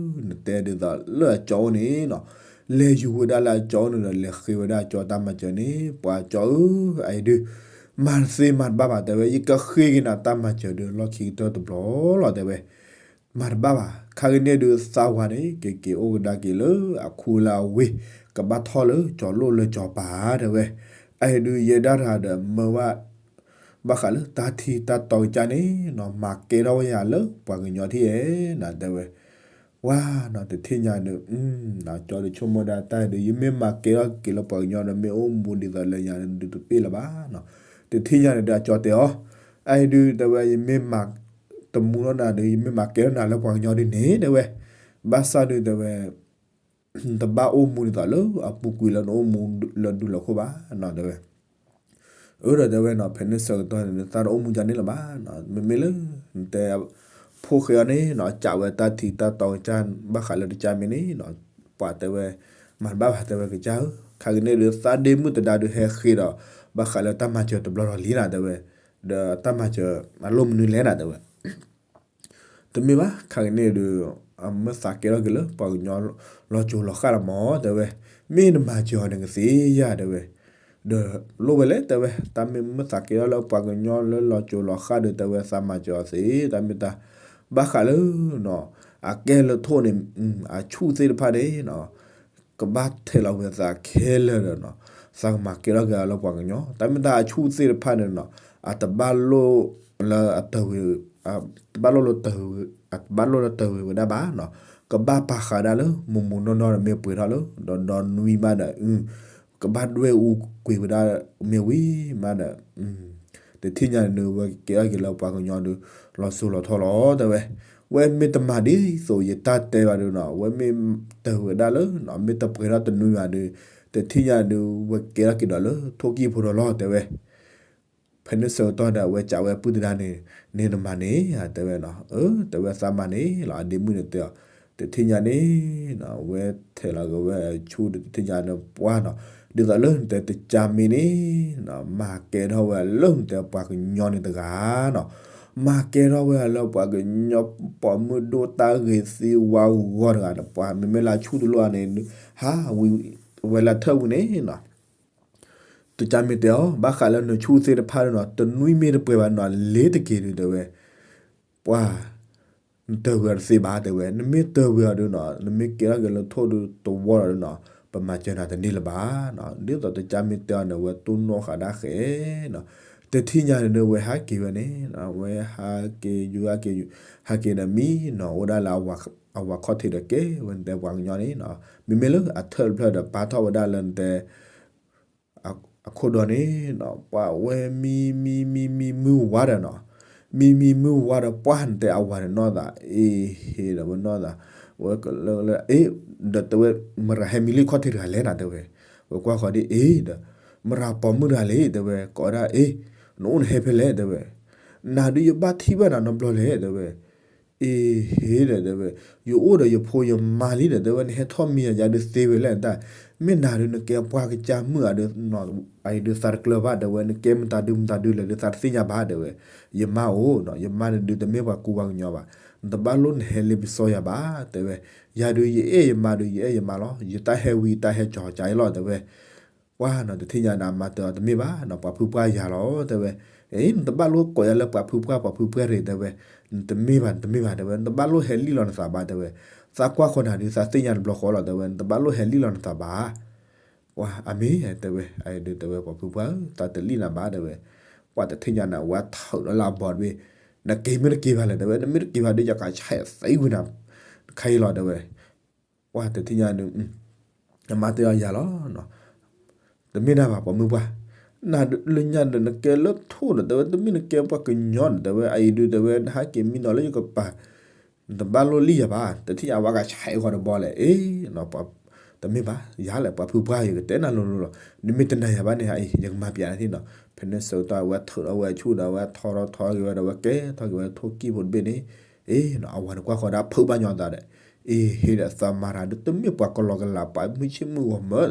နတဲဒ်သိးလၢအကၠီအိၣ်န့ၣ်နီၤ လဲၤယူၤဝဲဒၣ်လၢအကၠီအိၣ်န့ၣ်ဒီး လဲၤဃ့ဝဲဒၣ်ကၠီတၢ်မၤစၢၤန့ၣ် ပှၤကၠီဧၢ အအံၤဒုး မၤတသ့မၤတဘၣ်ဘၣ် တဲဝဲ ယကဃ့က့ၤနၤတၢ်မၤစၢၤဒုး လီၢ်ခံကတၢၢ်တဘျီလီၤ တဲဝဲ မၤတဘၣ်ဘၣ် ခါကန့ၣ်ဒုးသးဝၤန့ၣ် က့ၤက့ၤအိၣ်ကဒါက့ၤလၢအခူလၢအဝ့ၢ် ကဘၣ်ထီၣ်လၢကၠီၤလိၣ်လၢကၠီၤပၤ တဲဝဲ အအံၤဒုးယဲဒၣ်တဂၤဒီးမၢဝဲ ဘၣ်ဃးလၢတၢ်ထံတၢ်တီကစၢ်န့ၣ်နီၤ မၤကဲထီၣ်ဝဲယၤလၢပှၤကညီထံၣ်ဧဲနီၤ တဲဝဲ ဝါနီၤ တထံၣ်ညါဒုး ကၠီဒုးဆိကမိၣ်ဒၣ်တၢ်ဒုး ယမ့ၢ်မၤကဲထီၣ်က့ၤလၢပှၤကညီဒီး မ့ၢ်အိၣ်မူဒ်သိးလၢညါဒုးတပ့ၢ်လၢၤဘၣ်နီၤ တထံၣ်ညါန့ၣ်ဒုးအကၠီတဲအီၤ အအံၤဒုးတဲဝဲ ယမ့ၢ်မၤတမူထီၣ်နၤဒုး ယမ့ၢ်မၤကဲထီၣ်နၤလၢပှၤကညီဒုးန့ၣ် တဲဝဲ ဘၣ်ဆၣ်ဒုးတဲဝဲ တဘၣ်အိၣ်မူဒ်သိးလၢအပူၤကွံာ်လၢနအိၣ်မူလၢဒူလၢခိၣ်ဘၣ်နီၤ တဲဝဲ အၢ ဒီးတဲဝဲနီၤ ဖဲန့ၣ်ဆၢကတီၢ်န့ၣ် သးတအိၣ်မူကန့ၣ်လၢၤဘၣ်နီၤ မ့မ့ၢ်လၢ နတဲ ဖိၣ်ဃဲအီၤန့ၣ်နီၤ ကးဝဲတၢ်ထံတၢ်တီကစၢ် ဘၣ်ဃးလၢတကၢ်မ့ၢ်န့ၣ်နီၤ ပှၤတဲဝဲ မၤတဘၣ်ဘၣ် တဲဝဲကစၢ်ဧၢ ခါကန့ၣ်ဒုး သးဒ့မုၣ်တဒါဒုးဟဲဃ့ဒီး ဘၣ်ဃးလၢတၢ်မၤစၢၤတဘျီဒီးလံနၤ တဲဝဲ ဒီးတၢ်မၤစၢၤအလိၣ်မနုၤလဲၣ်နၤ တဲဝဲ တမ့ၢ်ဘၣ် ခါကန့ၣ်ဒုး အမ့ၢ်သးကဲထီၣ်က့ၤလၢပှၤကညီလီၤစိၤလီၤဃၣ်လီၤမး တဲဝဲ မ့ၢ်နမၤစၢၤအီၤန့ၣ်ကသ့ဧါ တဲဝဲ ဒီးလိၣ်ဝဲလဲၣ် တဲဝဲ တၢ်မ့ၢ်မ့ၢ်သးကဲထီၣ်လၢပှၤကညီလၢလီၤစိၤလီၤဃၣ်ဒုး တဲဝဲ သးမၤစၢၤအီၤသ့ တၢ်မ့ၢ်တၢ် ဘၣ်ဃးလၢ အကဲလၢထိၣ်န့ၣ် အဆူၣ်သ့ၣ်တဖၣ်န့ၣ်နီၤ ကဘၣ်ထဲးလီၤဝဲသးခဲလၢာ်ဒီးနီၤ သးကမၤကဲထီၣ်က့ၤအီၤလၢပှၤကညီ တၢ်မ့ၢ်တၢ်အဆူၣ်သ့ၣ်တဖၣ်န့ၣ်နီၤ အတဘၣ်လိၣ်လၢအတၢ်ဝ့ၤ အတဘၣ်လိၣ်လၢတၢ်ဝ့ၤဝဲဒၣ်ဘၣ်နီၤ ကဘၣ်ပာ်ဃာ်ဒၣ်လၢမိၢ်မိၢ်နီၢ်နီၢ်ဒီးမ့ၢ်ပှဲၤထီၣ်လၢ ဒီးဒီနွံမးဒီး ကဘၣ်ဒွဲၣ်အူကွံာ်ဝဲဒၣ်မ့ၢ်ဝံၤမးဒီး တထံၣ်ညါန့ၣ်ဒုး ဝဲကဲထီၣ်က့ၤလၢပှၤကညီဒုး လီၤစိၤလီၤထီလီၤ တဲဝဲ ဝဲမ့ၢ်တမၤဒ်သိးယတၢ်တဲဘၣ်ဒုးနီၤ ဝဲမ့ၢ်တၢ်ဝဲဒၣ်လၢ မ့ၢ်တပှဲၤထီၣ်တနွံဘၣ်ဒုး တထံၣ်ညါဒုး ဝဲကဲထီၣ်က့ၤဒီးလၢထိၣ်ကံၢ်ဖိဒီးလီၤ တဲဝဲ ဖဲန့ၣ်ဆၢကတီၢ်ဒီး အဝဲကးဝဲပုၢ်တဒါန့ၣ် န့ၣ်နမၤန့ၣ် တဲဝဲနီၤ အၢ တဲဝဲသးမၤန့ၣ်လီၤ အဒ့မုၣ်န့ၣ်တဲအီၤ တထံၣ်ညါန့ၣ် ဝဲထဲးလီၤက့ၤဝဲဆူၣ်ဒီးတထံၣ်ညါန့ၣ်ပှၢ်နီၤ ဒ်သိးလၢနတဲတကၢ်မ့ၢ်န့ၣ် မၤကဲထီၣ်ဝဲလၢနတဲပှၤကညီန့ၣ်တဂၤနီၤ မၤကဲထီၣ်ဝဲလၢပှၤကညီပိာ်မုၣ်ဒိၣ်တၢ်ဂ့ၤသ့ဝါဂီၤတဂၤဒီး ပှၤမ့မ့ၢ်လၢဆူၣ်တလိၣ်အန့ၣ် ဟးဝံၤဝဲလၢထၢၣ်ဝံၤန့ၣ်နီၤ တကၢ်မ့ၢ်တဲအီၤ ဘၣ်ဃးလၢနဆူၣ်သ့ၣ်တဖၣ်ဒုးနီၤ တနွံမ့ၢ်တပှဲၤဘၣ်နီၤ လ့ၤတက့ၤဒုး တဲဝဲ ပှၢ် နတၢ်ဝံၤအီၤတသ့ဘၣ် တဲဝဲ နမ့ၢ်တၢ်ဝံၤအီၤဒုးနီၤ နမ့ၢ်ကဲထီၣ်က့ၤလၢထိၣ်ဒုးတဝီဒီးနီၤ ပမၤစၢၤနၤတန့ၢ်လၢၤဘၣ်နီၤ ဒ်သိးတကၢ်မ့ၢ်တဲအီၤန့ၣ် ဝဲတိၢ်နီၣ်ဃာ်ဒၣ်ဃဲနီၤ တထံၣ်ညါန့ၣ်ဒုး ဝဲဟးက့ၤဝဲန့ၣ် ဝဲဟးက့ၤယူၤဟးက့ၤယူၤ ဟးက့ၤဒီးမံနီၤ အိၣ်ဒၣ်လၢအဝၤခီၣ်ထံးဒီးကဲဝဲနတဲပှၤကညီန့ၣ်နီၤ မ့မ့ၢ်လၢအထၢၣ်တဖျၢၣ်ဒီးပာ်ထီၣ်ဝဲဒၣ်လၢနတဲ အခိၣ်ဒီးန့ၣ်နီၤ ပှၤဝဲမံမံမံမံမုၢ်ဝါဒီးနီၤ မံမံမုၢ်ဝါဒီးပှၢ်နတဲအဝၤန့ၣ်နီၢ်သး အ့ဟ့ဒီးဝဲနီၢ်သး ဝဲကလၢလၢ အ့ ဒီးတဲဝဲ မရၤဟဲမံလံခီၣ်ထံးတဂၤလဲၣ်နၤ တဲဝဲ ဝဲကွၢ်ဃီၤဒ်အ့ဒီး မရၤပိာ်မုၣ်တဂၤလဲၣ် တဲဝဲ ကိးဝဲဒၣ်အ့ နအိၣ်နဟဲဖဲလဲၣ် တဲဝဲ နၤဒုးယဘၣ်ထံၣ်ဘၣ်နၤနီတဘျီလဲၣ် တဲဝဲ အ့ဟ့ဒီးတဲဝဲ ယအိၣ်ဒီးယဖိယမါလံဒီး တဲဝဲ နဟဲထီၣ်မံယၤယၤဒုးသ့ဝဲလဲၣ်တၢ် မ့ၢ်နၤဒုးနကဲပှၤကစၢ်မုၣ်ဧါဒုး အံၤဒုးသးတကျၢၤဘၣ် တဲဝဲ နကဲမတၤဒုးမတၤဒုးလဲၣ်ဒုး သးတသ့ၣ်ညါဘၣ် တဲဝဲ ယမါအိၣ်နီၤ ယမါန့ၣ်ဒုးတမ့ၢ်ပှၤကူပှၤကညီဘၣ် နတဘၣ်လိၣ်နဟဲလ့ပစီယၤဘၣ် တဲဝဲ ယၤဒုးယအဲၣ်ယမါဒုး ယအဲၣ်ယမါလီၤ ယတၢ်ဟဲဝံၤတၢ်ဟဲကၠီၤကၠါအံၤလီၤ တဲဝဲ ပှၢ်နီၤ တထံၣ်ညါန့ၣ် အမၤတၢ်အီၤတမ့ၢ်ဘၣ်နီၤ ပှၤဖုပှၢ်ယၤလီၤ တဲဝဲ အ့ နတဘၣ်လိၣ်ကိးယၤလၢပှၤဖုပှၢ် ပှၤဖုပှၢ်ရ့ၣ် တဲဝဲ နတမ့ၢ်ဘၣ် နတမ့ၢ်ဘၣ် တဲဝဲ နတဘၣ်လိၣ်ဟဲလံၣ်လီၤနသးဘၣ် တဲဝဲ သးကွၢ်ဃီၤနၤဒုး သးသ့ၣ်ညါတဘျီဃီလီၤ တဲဝဲ နတဘၣ်လိၣ်ဟဲလံၣ်လီၤနသးဘၣ် ပှၢ်အမ့ၢ် တဲဝဲ အံၤဒုးတဲဝဲ ပှၤဖုပှၢ်ဧၢ သးတလံၣ်နၤဘၣ် တဲဝဲ ပှၢ်တထံၣ်ညါန့ၣ် ဝဲထီၣ်လၢလၢအဘီတဘ့ၣ် နက့ၤမ့ၢ်တက့ၤဘၣ်လဲၣ် တဲဝဲ နမ့ၢ်တက့ၤဘၣ်ဒုး ယကဆဲးသံကွံာ်နၤ ခါအံၤလီၤ တဲဝဲ ပှၢ်တထံၣ်ညါန့ၣ် အမါတဲအီၤယၤလီၤ တမ့ၢ်ဒၣ်ဘၣ်ပိာ်မုၣ်ပှၢ် နၤလၢညါဒီးနကဲလၢထိၣ်ဒီး တဲဝဲ တမ့ၢ်နကဲပှၤကညီဒီး တဲဝဲအံၤဒုး တဲဝဲ နဟးက့ၤမံနီၤလၢယကပၤ နတဘၣ်လိၣ်လံၣ်ယၤဘၣ် တထံၣ်ညါဝဲကဆဲးဃီၤတဘီလဲၣ် အ့ ပှၤ တမ့ၢ်ဘၣ်, ယၤလဲၣ် ပှၤဖုပှၢ် ယကတဲနၤလိၤလိၤလီၤ. နမ့ၢ်တနာ်ယၤဘၣ်န့ၣ် အံၤ ယကမၤပျးနၤသ့နီၤ. ဖဲန့ၣ်ဆၢကတီၢ် အဝဲထုးထီၣ်ဝဲဆူၣ်ဒီး အဝဲထီထီထီက့ၤဝဲဒီး အဝဲကဲထီၣ်က့ၤဝဲထိၣ်ကံၢ်ဖိတဘ့ၣ်န့ၣ်, အ့ၣ်နီၤ အဝၤန့ၣ်ကွၢ်ဃီၤဒၣ်ဖုးဘၣ်ညီသးဒီး, အ့ၣ် ဟ့ၣ်ဒီးသးမၤတၢ်ဒီး တမ့ၢ်ပှၤကလီကလး ပှၤမုၢ်ဆ့ၣ်မုၢ်ဂီၤမၢ်,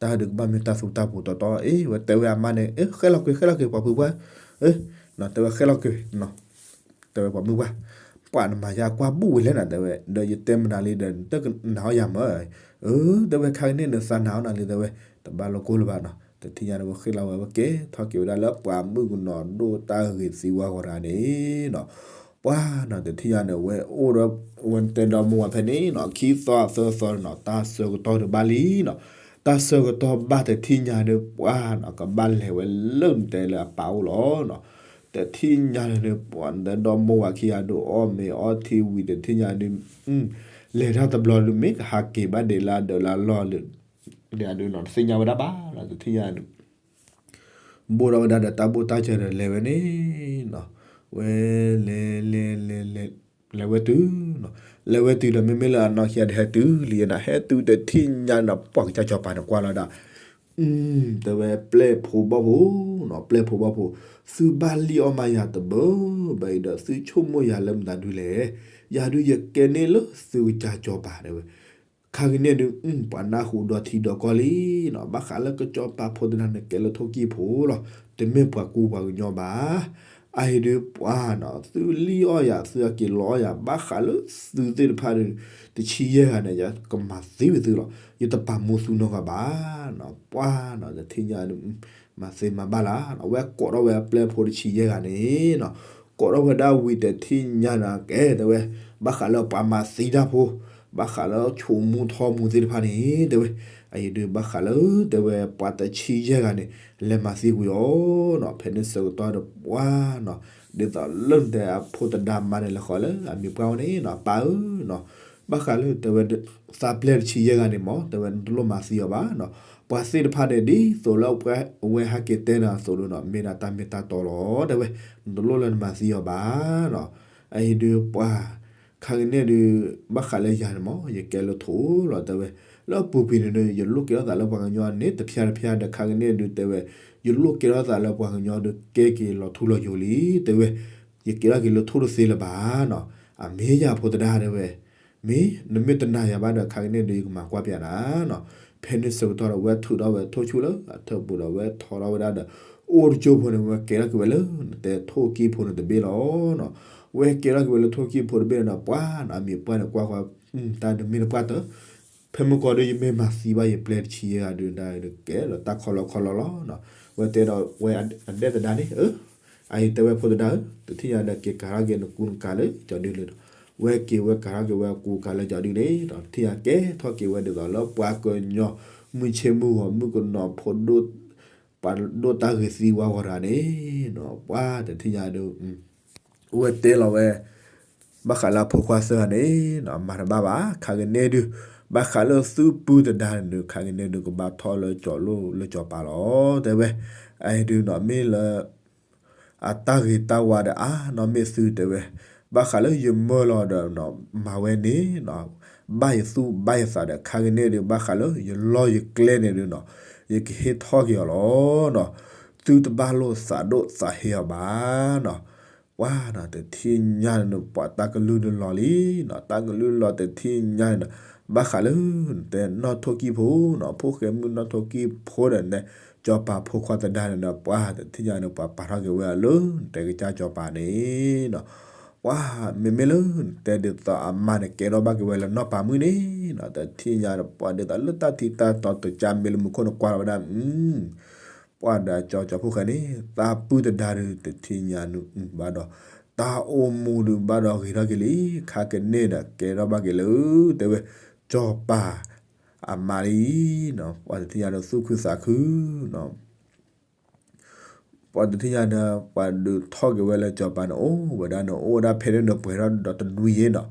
တၢ်ဒုးကဘၣ်မ့ၢ်တၢ်သူတၢ်ပူၤတီတီ, အ့ၣ် ဝဲတဲဝဲအမါန့ၣ်, အ့ၣ် ဃဲလီၤကွံာ် ဃဲလီၤကွံာ် ပှၤဖုပှၢ်, အ့ၣ် တဲဝဲဃဲလီၤကွံာ် တဲဝဲပှၤမုၢ်ပှၢ်, ပှၤနမၤယၤကွၢ်ဘူၣ်ဝံၤလဲၣ်နၤ တဲဝဲ, ဒီးယတဲမနုၤလံဒီး နတနာ်အီၤယၤမၢ်, အ့ၣ် တဲဝဲခါကန့ၣ်နသးနာ်အီၤနၤလံ တဲဝဲ, တဘၣ်လိာ်ကိၢ်လၢၤဘၣ်နီၤ. တထံၣ်ညါန့ၣ် ဝဲဃ့လီၤဝဲ ဝဲကဲထီၣ်က့ၤဝဲဒၣ်လၢပှၤမုၣ်ကနီၤဒိၣ်တၢ်ဂ့ၤသံဝါဂီၤရၤန့ၣ်နီၤ. ပှၤနီၤ တထံၣ်ညါန့ၣ် ဝဲအိၣ်ဒီး ဝဲတဲဒီမါဝၤဖဲန့ၣ်နီၤ ခံသီသၢသီနီၤ တၢ်ဆၢကတီၢ်ဒုးဘၣ်လံနီၤ. တၢ်ဆၢကတီၢ်ဘၣ်တထံၣ်ညါဒီး ပှၤနီၤ ကဘၣ်လဲၤဝဲလၢနတဲလၢအပၢ်အိၣ်လီၤနီၤ. တထံၣ်ညါန့ၣ် ပှၤတဲဒီမါဝၤခံဂၤဒုး အီၣ်မ့ၤအီထံဝံၤ တထံၣ်ညါဒုး လဲၤတၢ်တဘျီဒုး မ့ၢ်ကဟးက့ၤဘၣ်ဒံးလၢအဒၢးလၢအလီၢ်လၢ ဒ်အဒုးနီၤ တသ့ၣ်ညါဝဲဒၣ်ဘၣ်နီၤ တထံၣ်ညါဒုး ဘိၣ်ထီၣ်ဝဲဒၣ်ဒီးတၢ်ဘိၣ်တၢ်စၢၤဒီးလဲၤဝဲန့ၣ်နီၤ. ဝဲလဲၤ လဲၤ လဲၤ လဲၤ လဲၤဝဲတုၤနီၤ. လဲၤဝဲတုၤဒီး မ့မ့ၢ်လၢအနီၢ်ခံဂၤဒီး ဟဲတုၤလံနီၤ ဟဲတုၤတထံၣ်ညါနီၤ ပှၤကစၢ်စီၤပၤန့ၣ်ကွၢ်လီၤဒၣ် တဲဝဲပျဲၢ်ဖိဘီၣ်ဖိနီၤ ပျဲၢ်ဖိဘီၣ်ဖိ, သုဘၣ်လံၣ်အီၣ်မးယၤတဘၣ်ဘၣ်အံၤဒီး သုဆိကမိၣ်ယၤလၢမတၤဒုလဲၣ်. ယၤဒုးယကဲန့ၢ်လၢသုကစၢ်စီၤပၤတဲဝဲ. ခါကန့ၣ်ဒုး ပှၤနၢ်ဟူဒီးထံဒီးကီၢ်လံနီၤ ဘၣ်ဃးလၢကစီၤပၤဖိတဂၤန့ၣ်ကဲလၢထိၣ်ကံၢ်ဖိလီၤ. တမ့ၢ်ပှၤကူပှၤကညီဘၣ်. အအံၤဒုးပှၤနီၤ သုလံၣ်အီၣ်ယၤ သုအက့ၤလီအီၣ်ယၤ ဘၣ်ဃးလၢသုသ့ၣ်တဖၣ်ဒုး တဆံယဲၢ်ဂၤန့ၣ် ယကမၤသံဝံၤသုလီၤ. ယတပာ်မူသုနီတဂၤဘၣ်နီၤ. ပှၤနီၤ တထံၣ်ညါဒုး မၤသ့မၤဘၣ်လၢ်နီၤ ဝဲကိးထီၣ်ဝဲအပျဲၢ်ဖိတဆံယဲၢ်ဂၤန့ၣ်နီၤ ကိးထီၣ်ဝဲဒၣ်ဝံၤတထံၣ်ညါန့ၣ်ကဲတဲဝဲ, ဘၣ်ဃးလၢပှၤမၤသံတၢ်ဖိ, ဘၣ်ဃးလၢဆိကမိၣ်ထီၣ်မူသ့ၣ်တဖၣ်န့ၣ် တဲဝဲ, အအံၤဒုးဘၣ်ဃးလၢတဲဝဲပှၤတဆံယဲၢ်ဂၤန့ၣ် လဲၤမၤသံကွံာ်အီၤနီၤ. ဖဲန့ၣ်ဆၢကတီၢ်ဒီးပှၤနီၤ ဒ်သိးလၢနတဲအဖိသဒါမါန့ၣ်လဲၤဃီၤလၢအမံၤပှၢ်ဝဲန့ၣ်နီၤ ပၢ်ဧၢနီၤ ဘၣ်ဃးလၢတဲဝဲ သးပျဲၢ်တဆံယဲၢ်ဂၤန့ၣ်မ့ၢ် တဲဝဲနတလိၣ်မၤသံအီၤဘၣ်နီၤ. ပှၤသ့ၣ်တဖၣ်န့ၣ် ဒ်သိးလၢအဝဲဟဲက့ၤတဲနၤအသိးဒုးနီၤ မ့ၢ်ဒၣ်တၢ်မ့ၢ်တၢ်တီလီၤတဲဝဲ, နတလိၣ်လၢနမၤသံအီၤဘၣ်နီၤ. အအံၤဒုးပှၤ ခါကန့ၣ်ဒုး ဘၣ်ဃးလၢယၤန့ၣ်မ့ၢ် ယကဲလၢထိၣ်လီၤတဲဝဲ, လၢအပူၤကွံာ်န့ၣ်ဒီး ယလိၣ်ကဲထီၣ်သးလၢပှၤကညီန့ၣ် တဖၠါတဖၠါဒီး ခါကန့ၣ်ဒုးတဲဝဲ, ယလိၣ်ကဲထီၣ်သးလၢပှၤကညီဒီး ကဲက့ၤလီၤထူလီၤယိာ်လံ တဲဝဲ, ယကဲထီၣ်က့ၤလၢထိၣ်တသ့လၢၤဘၣ်နီၤ. အမ့ၢ်ယၤဖိသဒါတဲဝဲ, မ့ၢ်နမ့ၢ်တနာ်ယၤဘၣ်ဒီး ခါကန့ၣ်ဒီး ယကမၤကွၢ်ပျးနၤနီၤ. ဖဲန့ၣ်ဆၢကတီၢ်ဒီး ဝဲထုးထီၣ်ဝဲထိၣ်ဆူၣ်လၢအထၢၣ်ပူၤဒီး ဝဲထီထီၣ်ဝဲဒၣ်ဒီး အိၣ်တကၠိဖိန့ၣ် ဝဲကဲထီၣ်က့ၤဝဲလၢ နတဲထိၣ်ကံၢ်ဖိန့ၣ်တဘ့ၣ်လီၤနီၤ. ဝဲကဲထီၣ်က့ၤဝဲလၢထိၣ်ကံၢ်ဖိတဘ့ၣ်န့ၣ်ဒီး ပှၤနီၤ အမံၤပှၢ်န့ၣ်ကွၢ်ဃီ တၢ်တမ့ၢ်တပှၢ်တၢၢ် ဖဲမုၢ်ကီၢ်ဒီး ယမ့ၢ်မၤသံဘၣ်ယပျဲၢ်တဆံယဲၢ်ဂၤဒုး ဒၣ်ဒုးကဲဒီးတၢ်ခီလီခီလီလီၤနီၤ. ဝဲတဲဒီးဝဲအဒဲသဒါန့ၣ် အအံၤတဲဝဲဖိသဒါဧၢ, တထံၣ်ညါဒီး က့ၤကၤထီၣ်က့ၤနကူနကၤလၢကၠီဒုလံဒီး ဝဲက့ၤဝဲကၤထီၣ်က့ၤဝဲကူကၤလၢကၠီဒုန့ၣ်ဒီး တထံၣ်ညါကဲထီၣ်က့ၤဝဲဒ်သိးလၢပှၤကညီ မုၢ်ဆ့ၣ်မုၢ်ဂီၤ မုၣ်ကနီၤဖိဒိၣ် ပှၤဒိၣ်တၢ်ဂ့ၤသံဝါဂီၤတဂၤန့ၣ်နီၤ. ပှၤတထံၣ်ညါဒီး ဝဲတဲလီၤဝဲ ဘၣ်ဃးလၢအဖိခွါသၢဂၤန့ၣ်နီၤ မၤတဘၣ်ဘၣ် ခါကန့ၣ်ဒုး ဘၣ်ဃးလၢသုပုၢ်သဒါန့ၣ်ဒုး ခါကန့ၣ်ဒုး ကဘၣ်ထီၣ်လၢကၠီလိၣ်လၢကၠီပၤလီၤ တဲဝဲ. အအံၤဒုးနီၤ မ့ၢ်လၢ အတၢ်ဂ့ၤတၢ်ဝါဒီးအါနီၤ မ့ၢ်သုတဲဝဲ, ဘၣ်ဃးလၢယမၢလီၤဒီးနီၤ မၤဝဲန့ၣ်နီၤ ဘၣ်ယသူၣ်ဘၣ်ယသးဒီး ခါကန့ၣ်ဒုး ဘၣ်ဃးလၢယလီၢ်ယကျဲန့ၣ်ဒုးနီၤ ယကဟ့ၣ်ထီၣ်က့ၤအီၤလီၤနီၤ. သုတဘၣ်လိာ်သးဒိၣ်သးဟ့အီၤဘၣ်နီၤ. ပှၤနီၤ တထံၣ်ညါန့ၣ် ပှၤတၢ်ကလုၢ်ဒုးလီၤလံနီၤ တၢ်ကလုၢ်လီၤတထံၣ်ညါန့ၣ်ဒီး ဘၣ်ဃးလၢ နတဲနီၢ်ထိၣ်ကံၢ်ဖိနီၤ ဖိၣ်ဃဲမုၣ်နီၢ်ထိၣ်ကံၢ်ဖိဒီးနတဲ ကၠီပၤဖိခွါသဒါန့ၣ်ဒီး ပှၤတထံၣ်ညါန့ၣ် ပှၤပာ်ထီၣ်က့ၤဝဲအီၤလၢ နတဲကစၢ်ကၠီပၤန့ၣ်နီၤ. ပှၤမ့မ့ၢ်လၢနတဲဒ်သိးအမါန့ၣ် ကဲထီၣ်ဘၣ်က့ၤဝဲလၢနီၢ်ပၤမုၣ်န့ၣ်နီၤ တထံၣ်ညါဒီး ပှၤဒ်သိးလၢတၢ်ထံတၢ်တီတကၢ်မ့ၢ်လၢမူခိၣ်န့ၣ်ကွၢ်လီၤဝဲဒၣ် ပှၤဒီးကၠီကၠီဖိၣ်ဃဲန့ၣ် တၢ်ပုၢ်သဒါဒုး တထံၣ်ညါန့ၣ်ဘၣ်ဒီး တၢ်အိၣ်မူဒုးဘၣ်ဒီးဂ့ၤထီၣ်က့ၤလံ ခါကန့ၣ်ဒီး ကဲထီၣ်ဘၣ်က့ၤလၢ တဲဝဲ ကၠီပၤ အမါလံနီၤ ပှၤတထံၣ်ညါဒီးသူၣ်ခုသးခုနီၤ ပှၤတထံၣ်ညါဒီး ပှၤဒုးထီၣ်က့ၤဝဲလၢကၠီပၤန့ၣ် အိၣ်ဝဲဒၣ်န့ၣ် အိၣ်ဝဲဒၣ်ဖဲန့ၣ်ဒီး ပှဲၤထီၣ်ဒီးတနွံယဲနီၤ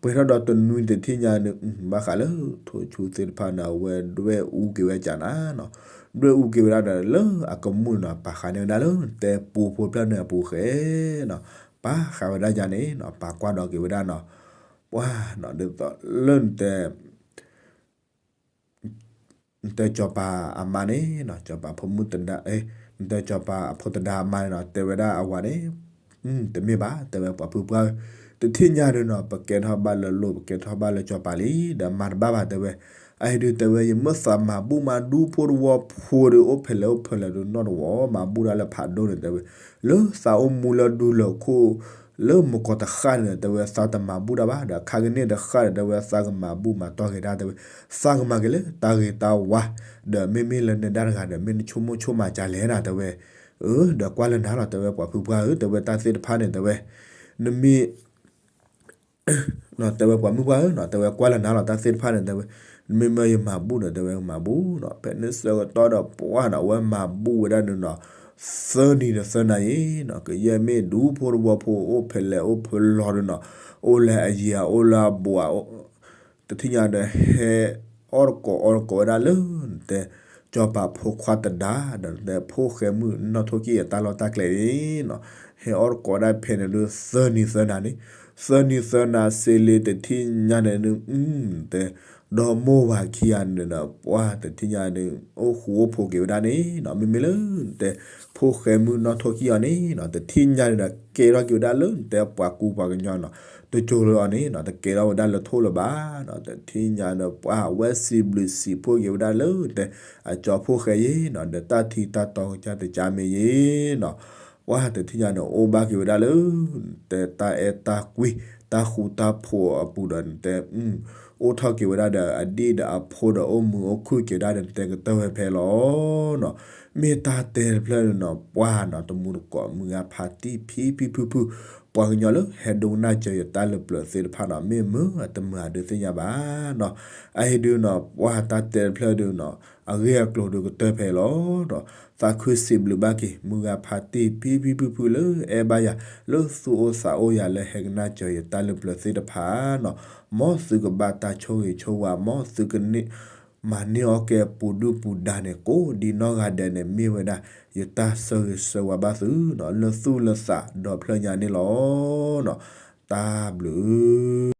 ပှဲၤထီၣ်ဒီးတနွံတထံၣ်ညါန့ၣ် ဘၣ်ဃးလၢထိၣ်ဆူၣ်သ့ၣ်တဖၣ်န့ၣ် အဝဲဒွဲၣ်အူက့ၤဝဲကၢ်နၤနီၤ ဒွဲၣ်အူက့ၤဝဲဒၣ်ဒီးလၢအကမူၣ်န့ၣ် ပာ်ဃာ်န့ၢ်ဝဲဒၣ်လၢတဲပူဖိဖျၢၣ်န့ၣ်အပူၤဃဲနီၤ ပာ်ဃာ်ဝဲဒၣ်ယၤန့ၣ်နီၤ ပာ်ကွၢ်ဒီးက့ၤဝဲဒၣ်နီၤ ပှၤနီၤ ဒ်သိးလၢနတဲ နတဲကၠီၤပၤအမါန့ၣ်နီၤ, ကၠီၤပၤဖိမုၣ်သဒါ, နတဲကၠီၤပၤအဖိသဒါအမါန့ၣ်နီၤ, တဲဝဲဒၣ်အဝၤန့ၣ်, တမ့ၢ်ဘၣ်, တဲဝဲပှၤဖုပှၢ်ဧၢ, တထံၣ်ညါဒုးနီၤ ပကဲထီၣ်ဘၣ်လၢလိၣ် ပကဲထီၣ်ဘၣ်လၢကၠီၤပၤလံ, ဒီးမၤတဘၣ်ဘၣ် တဲဝဲ. အအံၤဒုး တဲဝဲ ယမ့ၢ်သးမၤဘူၣ်မၤဒူဖိတဝီဖိဒီး အိၣ်ဖဲလဲၣ်အိၣ်ဖဲလဲၣ်ဒုးနီၢ်တဝီ မၤဘူၣ်ဒၣ်လၢဖးဒိၣ်န့ၣ် တဲဝဲ, လၢသးအိၣ်မူလၢဒူလၢၢ်ခိၣ် လၢမုၢ်ကီၢ်တဃၣ်န့ၣ် တဲဝဲ သးတမၤဘူၣ်တၢ်ဘၣ်, ဒီးခါကန့ၣ်တဃၣ်ဒီး တဲဝဲ သးကမၤဘူၣ်မၤတီၢ်က့ၤတၢ် တဲဝဲ, သးကမၤက့ၤလၢတၢ်ဂ့ၤတၢ်ဝါ, ဒီးမ့မ့ၢ်လၢနဒၣ်တဂၤဒီး မ့ၢ်နဆိကမိၣ်ဆိကမးကလဲၣ်နၤ တဲဝဲ, အၢ ဒီးကွၢ်လၢနၤလီၤ တဲဝဲ ပှၤဖုပှၢ်ဧၢ, တဲဝဲ တၢ်သ့ၣ်တဖၣ်န့ၣ် တဲဝဲ, နမ့ၢ် တဲဝဲပှၤမုၣ်ပှၢ်ဧၢနီၤ, တဲဝဲကွၢ်လၢနၤလီၤ တၢ်သ့ၣ်တဖၣ်န့ၣ် တဲဝဲ, မ့မ့ၢ်ယမၤဘူၣ်ဒီး တဲဝဲမၤဘူၣ်နီၤ, ဖဲန့ၣ်ဆၢကတီၢ်ဒီးပှၢ်နီၤ အဝဲမၤဘူၣ်ဝဲဒၣ်န့ၣ်နီၤ, သၢနံၤဒီးသၢနၤအံၤနီၤ, ကယဲၢ်မ့ၢ်ဒူဖိတဝီဖိ အိၣ်ဖဲလဲၣ်အိၣ်ဖဲလဲၣ်ဒုးနီၤ, အိၣ်လၢအယံၤဧါ အိၣ်လၢအဘူးဧါ, တထံၣ်ညါဒီး ဟဲအီၣ်တကိးအီၣ်တကိးဝဲဒၣ်လၢ နတဲ ကၠီၤပၤဖိခွါသဒါ ဒီးနတဲ ဖိၣ်ဃဲမုၣ်နီၣ်ထိၣ်ကံၣ်အတၢ်လီၢ်တၢ်ကျဲန့ၣ်နီၤ, ဟဲအီၣ်တကိးဝဲဒၣ်ဖဲန့ၣ်ဒုး သၢနံၤသၢနၤန့ၣ်, သၢနံၤသၢနၤစ့လ့ တထံၣ်ညါန့ၣ်ဒုး နတဲ ဒီမိၢ်ဝၤခံဂၤန့ၣ်ဒီး ပှၢ်တထံၣ်ညါန့ၣ် အိၣ်ဃူအိၣ်ဖိးက့ၤဝဲဒၣ်န့ၣ်နီၤ, မ့မ့ၢ်လၢ နတဲ ဖိၣ်ဃဲမုၣ်နီၣ်ထိၣ်ကံၣ်အီၤန့ၣ်နီၤ, တထံၣ်ညါန့ၣ်ဒီး ကဲထီၣ်က့ၤဝဲဒၣ်လၢ နတဲ ပှၤကူပှၤကညီနီၤ, တကၠိၤလၢအီၤန့ၣ်နီၤ, တကဲထီၣ်ဝဲဒၣ်လၢထိၣ်လၢၤဘၣ်နီၤ, တထံၣ်ညါဒီး ပှၢ်ဝဲစံးဘျုးစံးဖှိၣ်က့ၤဝဲဒၣ်လၢ နတဲ အကၠီၤဖိၣ်ဃဲအံၤနီၤ, ဒီးတၢ်ထံတၢ်တီကစၢ်တကၢ်မ့ၢ်ယဲနီၤ, ပှၢ်တထံၣ်ညါန့ၣ် အိၣ်ဘၣ်က့ၤဝဲဒၣ်လၢ နတဲ တၢ်အဲၣ်တၢ်ကွံ တၢ်ဃူတၢ်ဖိးအပူၤဒီး နတဲ အိၣ်ထီၣ်က့ၤဝဲဒၣ်ဒီး အဒံၣ်ဒီးအဖိဒီး အိၣ်မုာ်အိၣ်ခုၣ်က့ၤဝဲဒၣ်ဒီး နတဲ ကတၢၢ်ဝဲဖဲလီၤနီၤ, မ့ၢ်တၢ်တဲတဖျၢၣ်န့ၣ်နီၤ, ပှၢ်နီၤ တမူတကိး မုၢ်ဂၤဖးတံၢ် ဖံဖံဖုဖု, ပှၤကညီလၢဟဲဒိကနၣ်စၢၤယတၢ်လၢပျၢၤသ့ၣ်တဖၣ်နီၤ, မ့ၢ်မုာ်တမုာ်အဒုးသ့ၣ်ညါဘၣ်နီၤ, အအံၤဒုးနီၤ ပှၢ်တၢ်တဲတဖျၢၣ်ဒုးနီၤ, အဂ့ၢ်အကျိၤဒုးကတၢၢ်ဖဲလီၤနီၤ, သးခုစံးဘျုးဘၣ်က့ၤ မုၢ်ဂၤဖးတံၢ် ဖံဖံဖုဖုလၢအဲၣ်ဘၣ်ယၤ လၢသူၣ်အိၣ်သးအိၣ်ယၤ လၢဟဲကနၣ်စၢၤယတၢ်လၢပျၢၤသ့ၣ်တဖၣ်နီၤ, မ်သုကဘၣ်တၢ်ဆိၣ်ဂ့ၤဆိၣ်ဝါ မ်သုကန့ၢ် မၤန့ၢ်အီၣ်ကဲပူၤဒုၣ်ပူၤဒါန့ၣ် ကိးဒံနီၢ်ဂၤဒဲးန့ၣ် မ့ၢ်ဝဲဒၣ် ယတၢ်ဆၢဂ့ၤဆၢဝါဘၣ်သုနီၤ, လၢသူၣ်လၢသးဒီဖျၢၣ်ညါန့ၣ်လီၤနီၤ, တၢ်ဘျုး